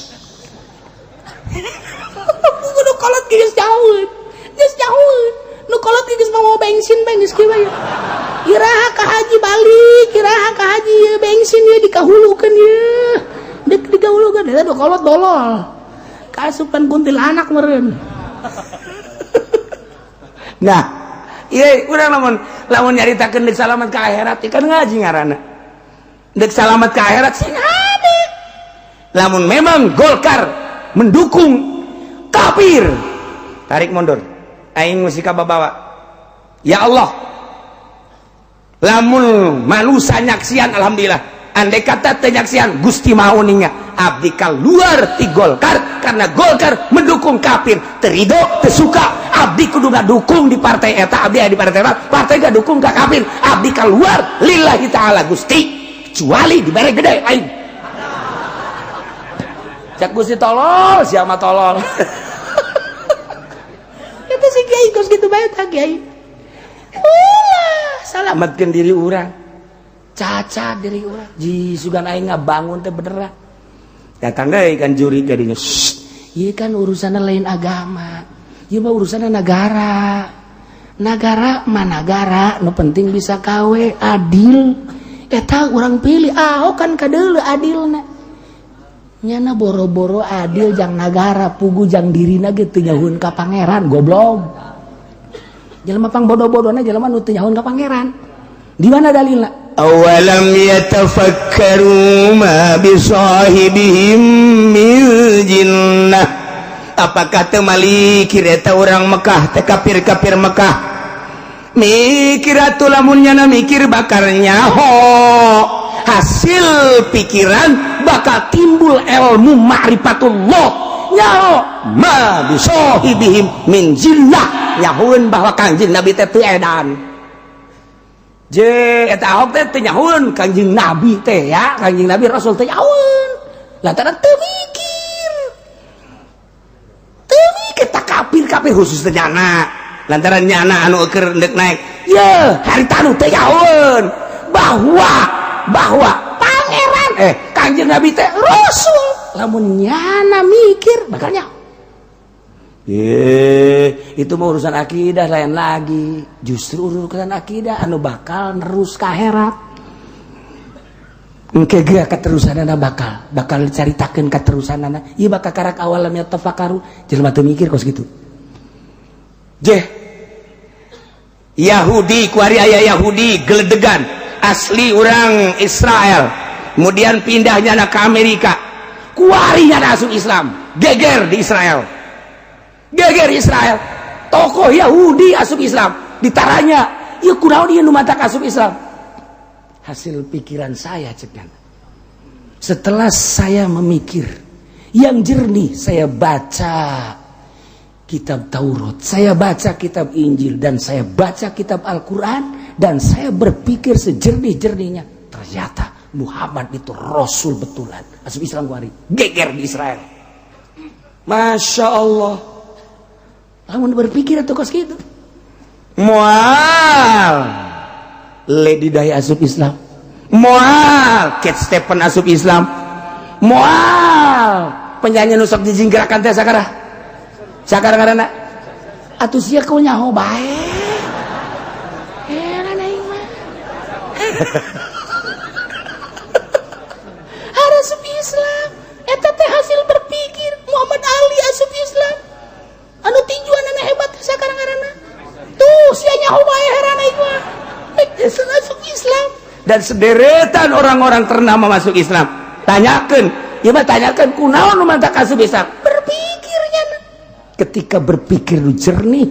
Pugu nu kolot geus nyahueun. Geus nyahueun. Nu kolot geus mau bensin bae geus kieu bae. Iraha ka haji balik, iraha ka haji ieu bensin ieu dikahulukeun ieu. Dek dikahulukeun eta nu kolot dolol. Kaasupan kuntilanak meureun. Nah, ieu urang lamun lamun nyaritakeun deuk salamet ka akhirat kan ngaji ngaranna. Deuk salamet ka akhirat sing hade. Lamun memang Golkar mendukung kafir, tarik mundur. Aing mesti kababawa. Ya Allah, lamun manusia nyaksian alhamdulillah. Andai kata teu nyaksian Gusti mau ninga abdi keluar ti Golkar karena Golkar mendukung kafir. Terido teu suka abdi kudu ngadukung di partai eta, abdi aya di partai eta, partai dukung ka kafir, abdi keluar lillahi ta'ala Gusti, kecuali dibere gede lain. Cak Gusti tolol, siapa tolol. Itu si kiai kos gitu bae tah kiai. Ulah, salametkeun diri urang. Cacat diri urang. Ji sugan aing ngabangun teh beneran. Datang deui kan juri jadinya. Ieu kan urusanna lain agama. Ieu mah urusanna negara. Negara mah negara, nu penting bisa kawe adil. Eta urang pilih Ahok kan kadeuleu adilna. Nyana boro-boro adil jang nagara pugu jang dirina ge teu nyahueun ka pangeran goblok. Jelema pang bodoh-bodona jelema nu teu nyahueun ka pangeran. Di mana dalilna? Awalam yatafakkaru ma bisahibihim min jinnah. Apakah teu malikir eta urang Mekah teh kafir-kafir Mekah? Mikir atuh lamun nyana mikir bakal nyaho. Hasil pikiran bakal timbul ilmu ma'rifatullah. Nyaho ma bisahibihim min jinnah. Nyahueun bahwa Kangjeng Nabi teh teu edan. Je eta Ahok teh teu nyahueun Kangjeng Nabi teh ya, Kangjeng Nabi Rasul teh nyahueun. Lantaran teu mikir. Teu mikir tak kafir-kafir khusus teh nyana. Lantaran nyana anu keur endek naik. Ye, harita anu teu nyahueun bahwa pangeran Kangjeng Nabi teh Rasul. Lamun nyana mikir bakal nyaho. Itu mah urusan akidah lain lagi. Justru urusan akidah anu bakal nerus ka akhirat. Engke ge keterusanana bakal dicaritakeun keterusanana. Ieu bakal karak awalam yatafakkaru, jelema teu mikir kos kitu. Jeh. Yahudi kuari aya Yahudi geledegan asli orang Israel. Kemudian pindahnya ke Amerika. Kuari nya asup Islam, geger di Israel. Geger Israel. Tokoh Yahudi asup Islam ditaranya, ieu kunaon ieu nu matak asup Islam? Hasil pikiran saya cek. Setelah saya memikir yang jernih, saya baca kitab Taurat, saya baca kitab Injil, dan saya baca kitab Al-Quran, dan saya berpikir sejernih-jernihnya, ternyata Muhammad itu Rasul betulan. Asup Islam kuari, geger di Israel. Masya Allah. Lamun berpikir atau kos gitu. Moal Lady Di asup Islam. Moal Cat Stephen asup Islam. Moal penyanyi nu sok dijinggerakan teh sakara. Sakara ngaranna. Atuh sia kau nyaho bae. Heran aing mah. Asup Islam. Eta teh hasil berpikir. Muhammad Ali asup Islam. Anu tinjuanana hebat sakara ngaranna. Tuh sia nyaho bae, heran aing mah. Asup Islam. Dan sederetan orang-orang ternama masuk Islam. Tanyakan, ya mah tanyakan kunaon nu mantak asup Islam. Berpikirnya. Ketika berpikir nu jernih,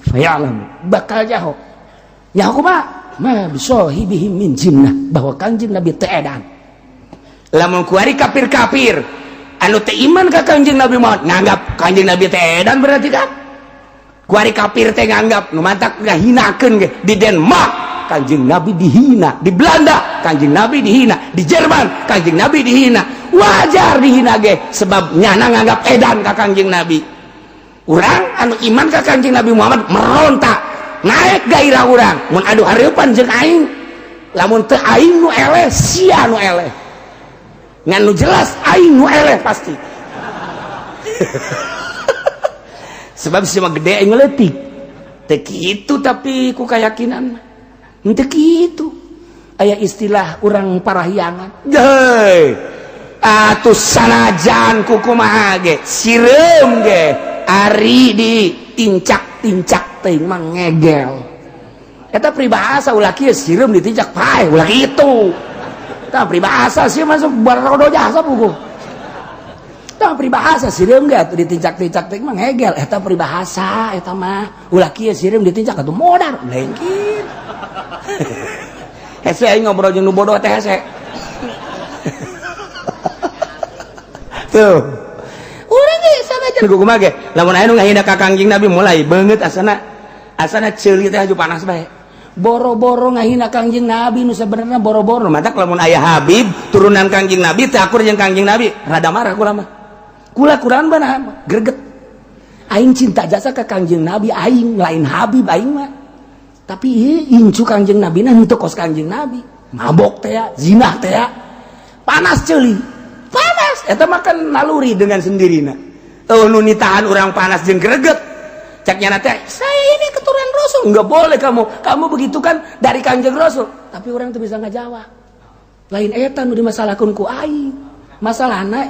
Faya'lam bakal nyaho. Nyaho kumaha? Ma bisahibihim min jinnah, bahwa Kangjeng Nabi teu edan. Lamun kuari kafir-kafir anu teu iman ka Kangjeng Nabi Muhammad nganggap Kangjeng Nabi teh edan, berarti kan kuari kafir teh nganggap nu matak ngahinakeun ge. Di Denmark Kangjeng Nabi dihina, di Belanda Kangjeng Nabi dihina, di Jerman Kangjeng Nabi dihina. Wajar dihina ge, sebab nyana nganggap edan ka Kangjeng Nabi. Urang anu iman ka Kangjeng Nabi Muhammad merontak, naik gairah urang mun adu hareupan jeung aing. Lamun teu aing nu eleh, sia nu eleh. Ngan nu jelas aing nu eleh pasti. Sebab sia mah gede aing leutik. Teu kitu, tapi ku kayakinan henteu kitu. Aya istilah urang parahyangan. Geuy. Atuh sanajan ku kumaha ge, sireum ge ari ditincak-tincak teuing mah ngegel. Eta peribahasa, ulah kieu sireum ditincak paeh, ulah kitu. Eta peribahasa sih masuk barodo jasa buku. Eta peribahasa sireum ge atuh ditincak-tincak teuing mah ngegel. Eta peribahasa eta mah, ulah kieu sireum ditincak atuh modar lain kieu. Hese aing ngobrol jeung nu bodoh teh hese. Tuh. Urang ge sanajan kumaha ge, lamun aya nu ngahina ka Kangjeng Nabi mulai beungeut asana asana ceuli teh aju panas bae. Boro-boro ngahina Kangjeng Nabi nu sabenerna boro-boro. Matak lamun aya Habib turunan Kangjeng Nabi teh akur jeung Kangjeng Nabi, rada marah kula mah. Kula kurang bana greget. Aing cinta jasa ka Kangjeng Nabi, aing lain Habib aing mah. Tapi ieu incu Kangjeng Nabi na henteu kos Kangjeng Nabi. Mabok teh ya, zinah teh ya. Panas ceuli. Panas eta mah kan naluri dengan sendirina. Oh, nu nitahan urang panas jeung greget. Cek nyana teh, saya ini keturunan Rasul. Enggak boleh kamu. Kamu begitu kan dari Kangjeng Rasul. Tapi orang tuh bisa ngajawab. Lain eta nu dimasalahkeun ku aing. Masalahna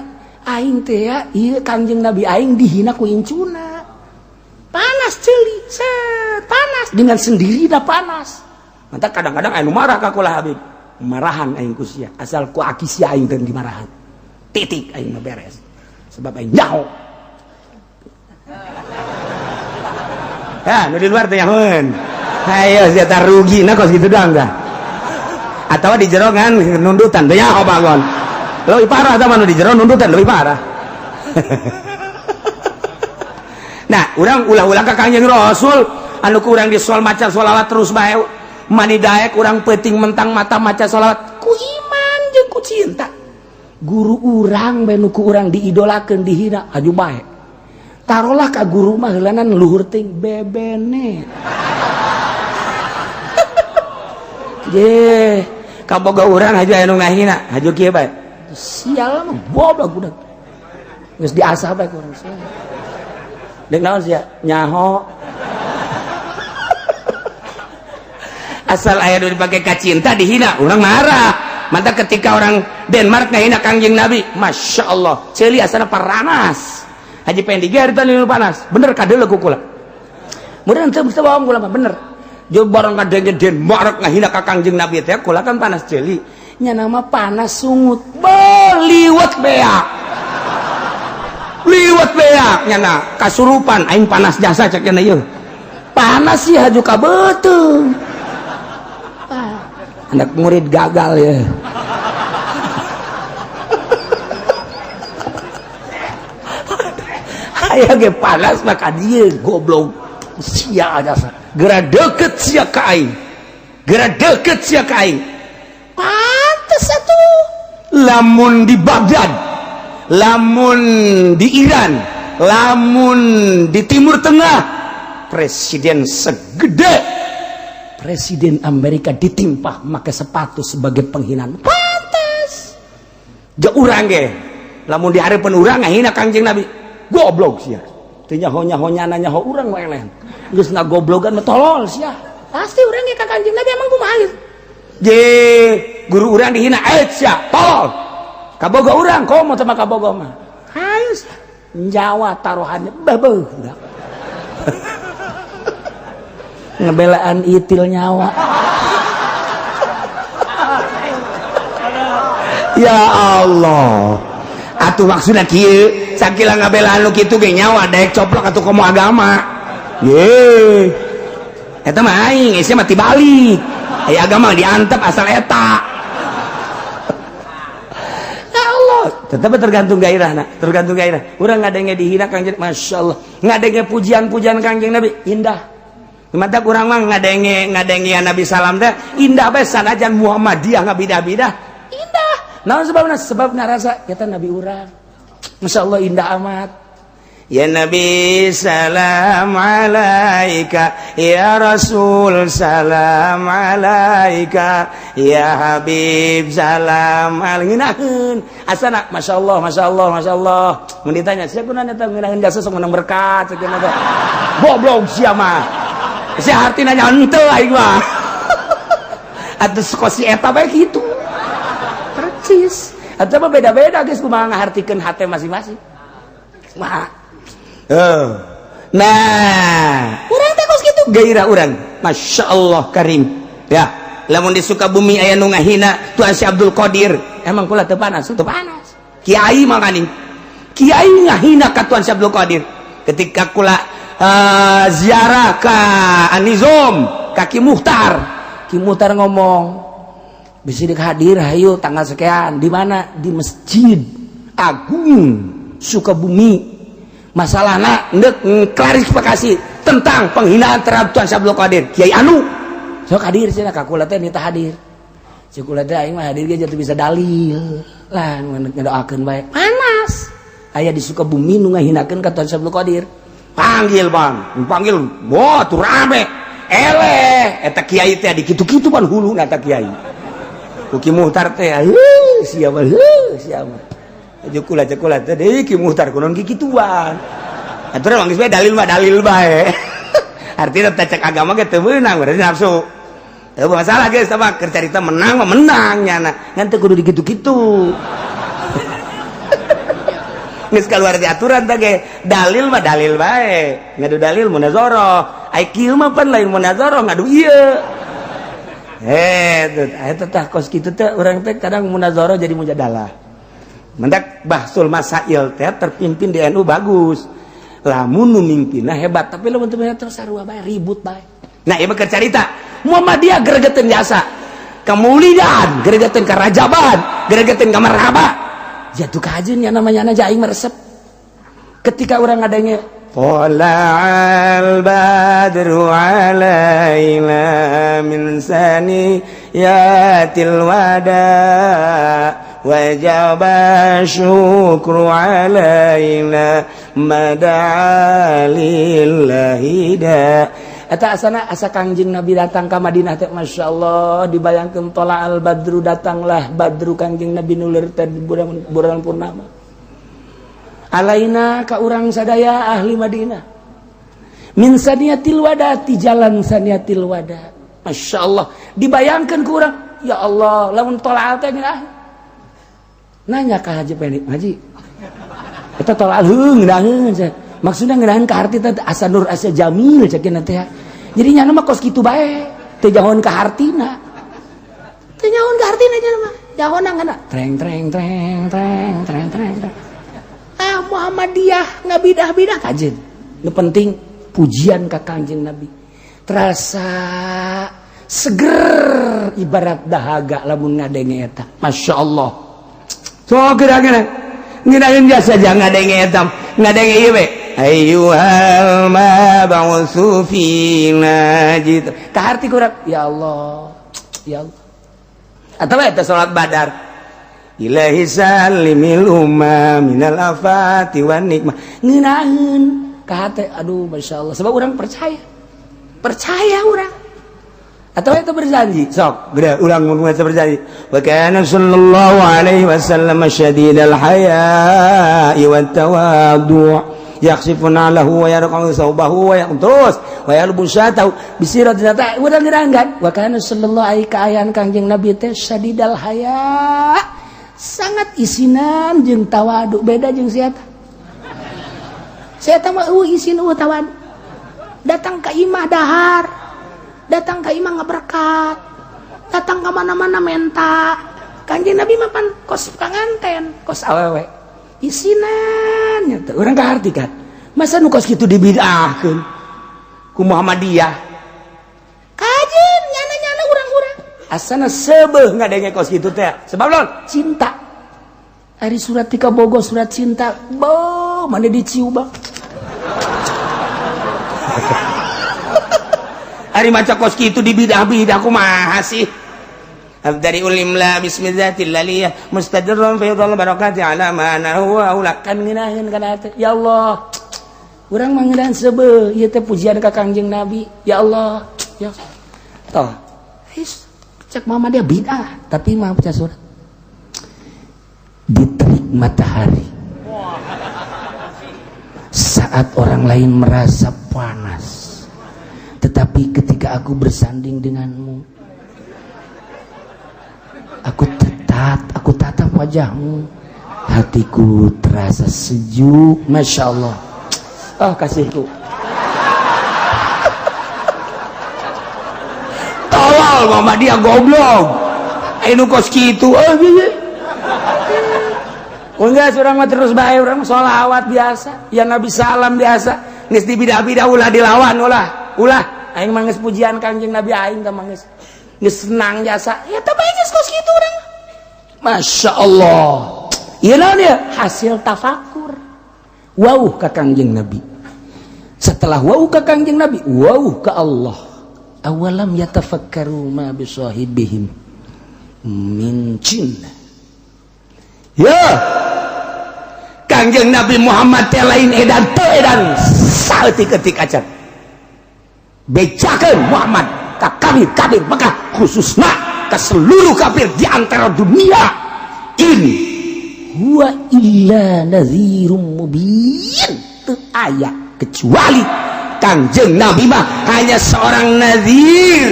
aing teh ya, ieu Kangjeng Nabi aing dihina ku incuna. Panas ceuli, set panas dengan sendiri dah panas. Mantap kadang-kadang anu marah ka kula Habib. Marahan aing ku sia, asal ku aki sia aing teh dimarahan. Titik aing mah beres. Sebab aing nyaho. Ya, nu di luar teh nyahoeun. Hayo sia tah rugi na kos kitu doang dah. Atawa di jero kan nundutan teh nyaho bangon. Leuwih parah tah mah nu di jero nundutan leuwih parah. Nah, urang ulah-ulah ka Kangjeng Rasul anu ku urang di sol maca sholawat terus bae. Mani daek urang peuting mentang mata maca sholawat ku iman jeung ku cinta. Guru urang bae nu ku urang diidolakeun dihina aju bae. Tarolah ka guru mah heulanan luhur ting bebene. Ye, kaboga urang haju aya nu ngahina, haju kieu bae. Sial mah goblok budak. Geus diasah bae ku urang sia. Deuk naon sia? Nyaho. Asal aya nu dipake ka cinta dihina, urang marah. Maka ketika orang Denmark ngahina Kangjeng Nabi, Masya Allah, ceuli asana paranas. Haji Pendi ge harita nu panas, bener kadeuleu ku kula. Mudah teu mesti bohong kula mah, bener. Jo barang kadenge Denmark ngahina ka Kangjeng Nabi teh kula kan panas ceuli. Nya nama panas sungut, beliwet beak. Liwet beak nyana kasurupan aing panas jasa cek nya ieu. Panas sih haju ka beuteung. Anak murid gagal ya. Aya ge panas maka dia goblok sia jasa. Geura deukeut sia ka aing. Geura deukeut sia ka aing. Pantes atuh. Lamun di Baghdad, lamun di Iran, lamun di Timur Tengah, presiden segede Presiden Amerika ditimpah make sepatu sebagai penghinaan. Pantes. Ja urang ge. Lamun di hareupeun urang ngahina Kangjeng Nabi. Goblok sia. Teu nyaho-nyaho-nyana nyaho urang mah eleh. Geus ngagoblogan mah tolol sia. Pasti urang ge ka Kangjeng Nabi emang kumaha ieu? Je, guru urang dihina sia, tolol. Kaboga urang komo teh mah kaboga mah. Hayu sia. Nyawa taruhannya babeuh budak. Ngebelaan itil nyawa. Ya Allah. Atuh maksudna kieu, sakila ngabelaan nu kitu ge nyawa daek coplok atuh komo agama. Ye. Eta mah aing sia mah balik. Aya agama diantep asal eta. Ya Allah, tetap tergantung gairah nah, tergantung gairah. Urang ngadenge dihina Kangjeng, Masya Allah. Ngadenge pujian-pujian Kangjeng Nabi indah. Mata kurang mah ngadenge ngadenge Nabi salam teh indah bae, sanajan Muhammadiyah ngabidah-bidah indah. Naon sebabna? Sebab ngarasa kita Nabi urang. Masya Allah, indah amat. Ya Nabi salam alaika, ya Rasul salam alaika, ya Habib salam alaika. Asana Masya Allah, Masya Allah, Masya Allah. Mun ditanya sia kunaon eta ngeunaheun jasa, sok menang berkat cenah teh. Goblok sia mah. Sia artina nya henteu aing mah. Atuh kos si eta bae kitu. Percis. Atuh mah beda-beda geus, kumaha ngahartikeun hate masing-masing. Mah. Oh. Nah, urang teh kos kitu gairah urang. Masya Allah karim. Ya, lamun di Sukabumi aya nu ngahina Tuan Syekh Abdul Qadir, emang kula teu panas? Teu panas. Kiai makaning. Kiai ngahina ka Tuan Syekh Abdul Qadir. Ketika kula ziarah ka Anizom, ka Ki Muhtar. Ki Muhtar ngomong, "Bisa hadir, hayu tanggal sekian." Di mana? Di Masjid Agung Sukabumi. Masalahnya ndek klarifikasi tentang penghinaan terhadap Tuan Syekh Abdul Qadir. Kiai anu sok hadir cenah ka kula teh, nita hadir. Si kula teh, aing mah hadir ge jatuh bisa dalil lah, ngedoakeun bae. Panas, aya di Sukabumi nu ngahinakeun ka Tuan Syekh Abdul Qadir. Panggil, Bang, panggil. Wah, tuh rame eleh eta kiai teh, di kitu-kitu pan hulu eta kiai. Ku Ki Muhtar teh, heuh siapa, heuh siapa. Aja kula, aja kula teh deui Ki Muhtar kunaon kikituan. Atuh mah geus bae, dalil mah dalil bae. Artinya cek agama ge teu meunang, berarti nafsu. Teu masalah geus mah, keur carita menang mah menang nyana. Ngan teu kudu dikitu-kitu. Geus keluar di aturan teh ge, dalil mah dalil bae. Ngadu dalil munazarah. Ai kieu mah pan lain munazarah, ngadu ieu. Eh, eta tah kos kitu teh urang teh kadang munazarah jadi mujadalah. Mendak bahsul masail teh terpimpin di NU bagus. Lamun nu mimpinna hebat, tapi lamun teu terus sarua bae, ribut bae. Nah, ieu mah keur carita. Muhammadiyah gregeteun jasa. Kemuliaan gregeteun ka Rajaban, gregeteun ka Marhaba. Jatuh kajeun ya namanya aja aing meresep. Ketika orang ngadenge Thala'al badru alaina min saniyatil wada, wajaba syukru alaina mada'a lillahi da. Eta asana asa Kangjeng Nabi datang ka Madinah teh, Masya Allah, dibayangkeun tola'al badru, datanglah badru, Kangjeng Nabi nulir teh di bulan, bulan purnama, alaina ka urang sadaya ahli Madinah, min saniyatil wada, ti jalan saniyatil wada. Masya Allah, dibayangkan ku urang, ya Allah, lamun tola'al teh ah. Nanya ka Haji Pendi, "Haji, eta tola'al heuh ngeunaheun?" Maksudnya ngeunaheun ka harti teh asa nur, asa jamil cek teh. Jadi nyana mah kos kitu bae, teu jahoan ka hartina, teu nyahoan ka hartina. Nyana mah jahona ngana treng treng treng treng treng treng treng. Ah, Muhammadiyah ngabidah-bidah kajen. Nu penting pujian ka Kangjeng Nabi terasa seger ibarat dahaga lamun ngadenge eta. Masya Allah. So kira-kira ngeunaheun jasa jangan ngadenge eta, ngadenge ieu we, ayyuhal mab'utsu fina gitu ka harti kurang, ya Allah, ya Allah. Atau eta salat Badar, ilahi salimil umma minal afati wan nikmah, ngeunaheun ka hate. Aduh, Masya Allah, sebab orang percaya, percaya orang. Atau itu berjanji sok gede ulang mun berjanji, wa kana sallallahu alaihi wasallam syadidal haya'i wat tawadu, yakhsifuna lahu wa yarqa'u thawbahu wa terus wa yalbu syatahu bisirat ta urang ngeranggan. Wa kana sallallahu alaihi, kaayaan Kangjeng Nabi teh syadidal haya, sangat isinan jeung tawadu, beda jeung siapa. Saya mah isin, tawadu, datang ke imah dahar, datang ke imah ngeberkat, datang ke mana-mana menta. Kanjeng Nabi mah pan kos kanganten, kos awewe, isinan nya. Urang kaharti kan, masa nu kos kitu dibid'ahkeun ku Muhammadiyah? Asana seubeuh ngadenge kos kitu teh. Sebab naon? Cinta. Ari surat tika bogo surat cinta, bo mana diciu bang. Ari maca kos kitu di bidah-bidah kumaha sih? Dari ulimla bismillatil laliyah mustadirrun fi dhal barakati ala ma ana huwa ulakan ngeunaheun kana teh. Ya Allah. Urang mah ngeunaheun seubeuh ieu teh pujian ka Kangjeng Nabi. Ya Allah. Ya. Toh. His cek mama dia bid'ah, tapi mah baca surat. Diterik matahari. Saat orang lain merasa panas, tetapi ketika aku bersanding denganmu, aku tatap wajahmu, hatiku terasa sejuk. Masya Allah. Oh kasihku. Tolol mama dia goblok. Ayo kos kitu. Oh iya. Enggak, urang mah terus bae, urang sholawat biasa, ya Nabi salam biasa. Geus dibidah-bidah ulah dilawan ulah. Ulah aing mah geus pujian Kangjeng Nabi aing teh mah geus geus senang jasa. Ya teh bae geus kos kitu urang. Masya Allah. Ieu naon ieu? Hasil tafakur. Wauh ka Kangjeng Nabi. Setelah wauh ka Kangjeng Nabi, wauh ka Allah. Awalam yatafakkaru ma bisahibihim min jinnah. Ya. Kangjeng Nabi Muhammad teh lain edan teu edan saeutik-eutik acan. Bejakeun Muhammad ka kafir-kafir Mekah khususna ka seluruh kafir di antara dunia. In huwa illa nadhirum mubin. Teu aya kecuali Kangjeng Nabi mah hanya seorang nazir,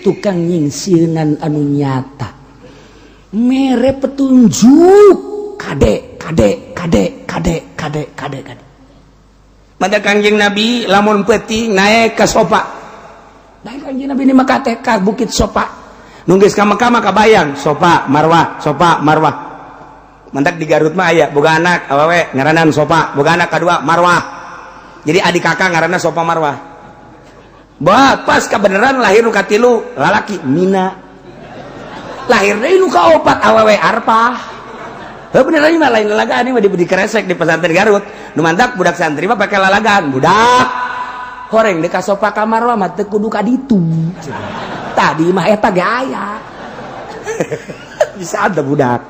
tukang nyingsieunan anu nyata, mere petunjuk kade kade kade kade kade kade kade. Mada Kangjeng Nabi lamun peuting naik ke sopa, naik Kangjeng Nabi ini maka teh ka bukit Sopa, nungguis ka Mekah mah kabayang Sopa Marwah, Sopa Marwah. Mantak di Garut mah aya boga anak awewe ngaranan Sopa, boga anak kadua Marwah. Jadi adik kakak ngaranna Sopa Marwah. Bah, pas kebenaran lahir nu katilu lalaki Mina. Lahir deui nu kaopat awewe Arpah. Heuh bener mah lain lalagaan mah diberi kresek di pesantren Garut. Nu mantak budak santri mah pake lalagaan, budak horeng deui ka Sopa ka Marwah mah teu kudu ka ditu. Tadi mah eta ge aya. Bisa ada budak.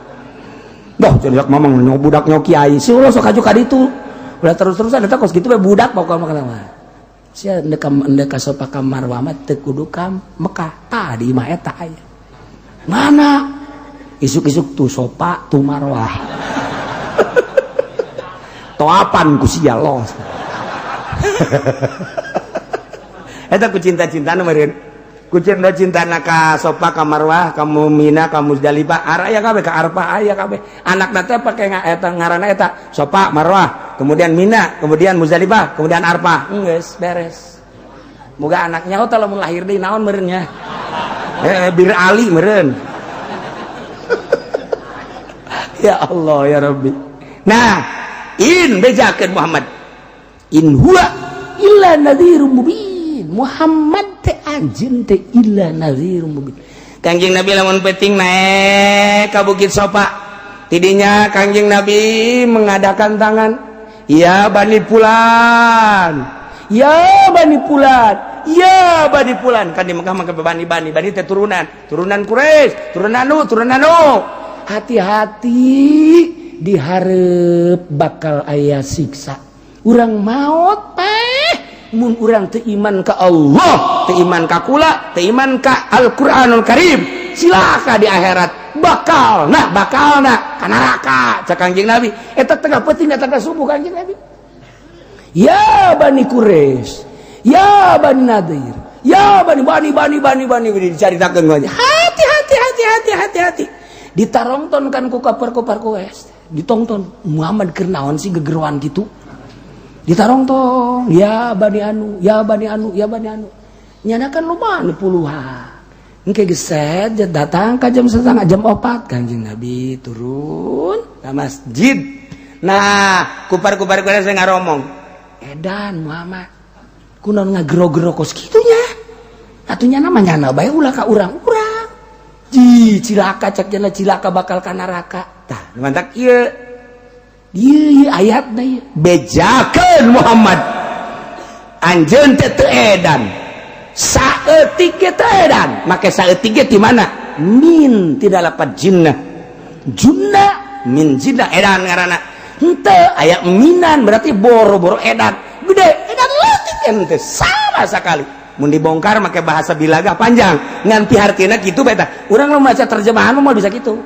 Dah jadi mamang nyok budak nyok kiai. Si ulah sok kaju ka ditu. Ulah terus-terusan eta kos kitu we budak pokokna mah. Sia endek ka Sopa ka Marwah mah teu kudu ka Mekah. Tadi mah eta aya. Mana? Isuk-isuk tuh Sopa tuh Marwah. Toapan ku sia los. Eta ku cinta-cintana meureun. Ku cinta-cintana ka Sopa ka Marwah, ka Mina, ka Muzdalifah, araya kabeh ka Arfah aya kabeh. Anakna teh pake eta ngaranna eta Sopa Marwah, kemudian Mina, kemudian Muzdalifah, kemudian Arfah. Geus beres. Moga anaknya teh lamun lahir deui naon meureun nya. Bir Ali meureun. Ya Allah ya Rabbi. Nah, in bejakeun Muhammad. In huwa illa nadhirum mubin. Muhammad teh anjeun teh illa nadhirum mubin. Kangjeng Nabi lamun penting naik ka Bukit Sopa. Tidinya Kangjeng Nabi mengadakan tangan. Ya Bani Fulan. Ya Bani Fulan. Ya Bani Fulan. Kan di Mekah mah bani bani bani teh turunan, turunan Quraisy, turunan anu, turunan anu. Hati-hati diharep bakal aya siksa. Urang maot teh mun urang teu iman ka Allah, teu iman ka kula, teu iman ka Al-Qur'anul Karim, silaka di akhirat bakal nah bakal nah ka neraka cak Kangjeng Nabi. Eta tengah peuting datang ka subuh Kangjeng Nabi. Ya Bani Quraisy, ya Bani Nadir, ya Bani Bani Bani Bani Bani dicaritakeun aja. Hati hati hati hati hati hati. Ditarongton kan ku kapar-kupar Quraisy, ditongton Muhammad keur naon sih gegeroan gitu. Ditarongtong, ya Bani Anu, ya Bani Anu, ya Bani Anu. Nyana kan loba nu puluhan. Engke geset datang ka jam setengah jam 4 Kangjeng Nabi turun ke masjid. Nah, kupar-kupar Quraisy ngaromong. Edan Muhammad. Kunaon ngagero-gero kos kitunya? Atuh nyana mah nyana bae ulah ka urang-urang. Ji cilaka, cek jana cilaka, bakal ka neraka. Tah, mantak ieu ieu ieu ayatna ieu bejakeun Muhammad, anjeun teh teu edan, saeutik ge teu edan. Make saeutik ge ti mana? Min tidak lapat jinnah, junna, min jinnah, edan ngaranna. Henteu aya minan, berarti boro-boro edan gede, edan leutik ente sama sekali. Mun dibongkar make bahasa bilaga panjang, nganti hartina gitu beta. Urang mau baca terjemahan mau bisa gitu,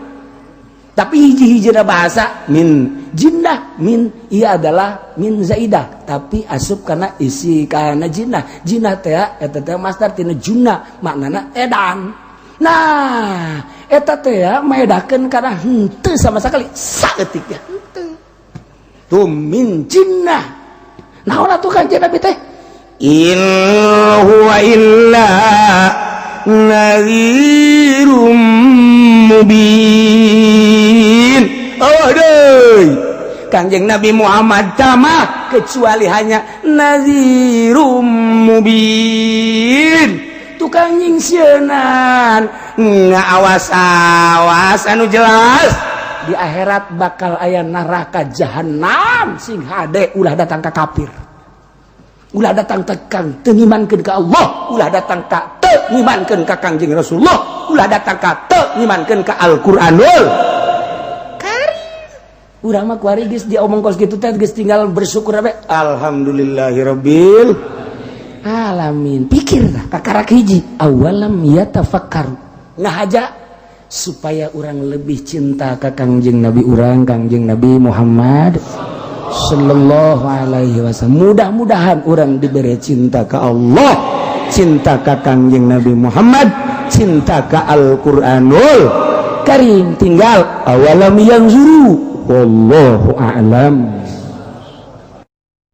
tapi hiji-hiji bahasa min jinnah, min iya adalah min zaidah, tapi asup karena isi karena jinnah. Jinnah teh eta teh masdar tina junna, maknana edan. Nah, eta teh maedakeun karena henteu sama sekali, saeutik ya henteu tuh min jinnah. Naon atuh Kanjeng Nabi teh? In huwa illa nadhirum mubin. Oh deui, Kanjeng Nabi Muhammad tamah kecuali hanya nadhirum mubin, tukang nyingsieunan, ngaawas-awas anu jelas di akhirat bakal aya neraka jahanam. Sing hade, ulah datang ka kafir, ulah datang tekang teu ngimankeun ka Allah, ulah datang ka teu ngimankeun ka Kangjeng Rasulullah, ulah datang ka teu ngimankeun ka Al-Qur'anul Karim. Urang mah kuari geus diomong kos kitu teh geus tinggal bersyukur abe, alhamdulillahirabbil alamin. Pikir lah kakarak hiji, awalam yatafakkaru, ngahaja supaya orang lebih cinta ke Kangjeng Nabi urang, Kangjeng Nabi Muhammad Sallallahu Alaihi Wasallam. Mudah-mudahan orang diberi cinta ke Allah, cinta ke Kangjeng Nabi Muhammad, cinta ke Al-Quranul Karim. Tinggal awalam yanzuru, wallahu a'lam.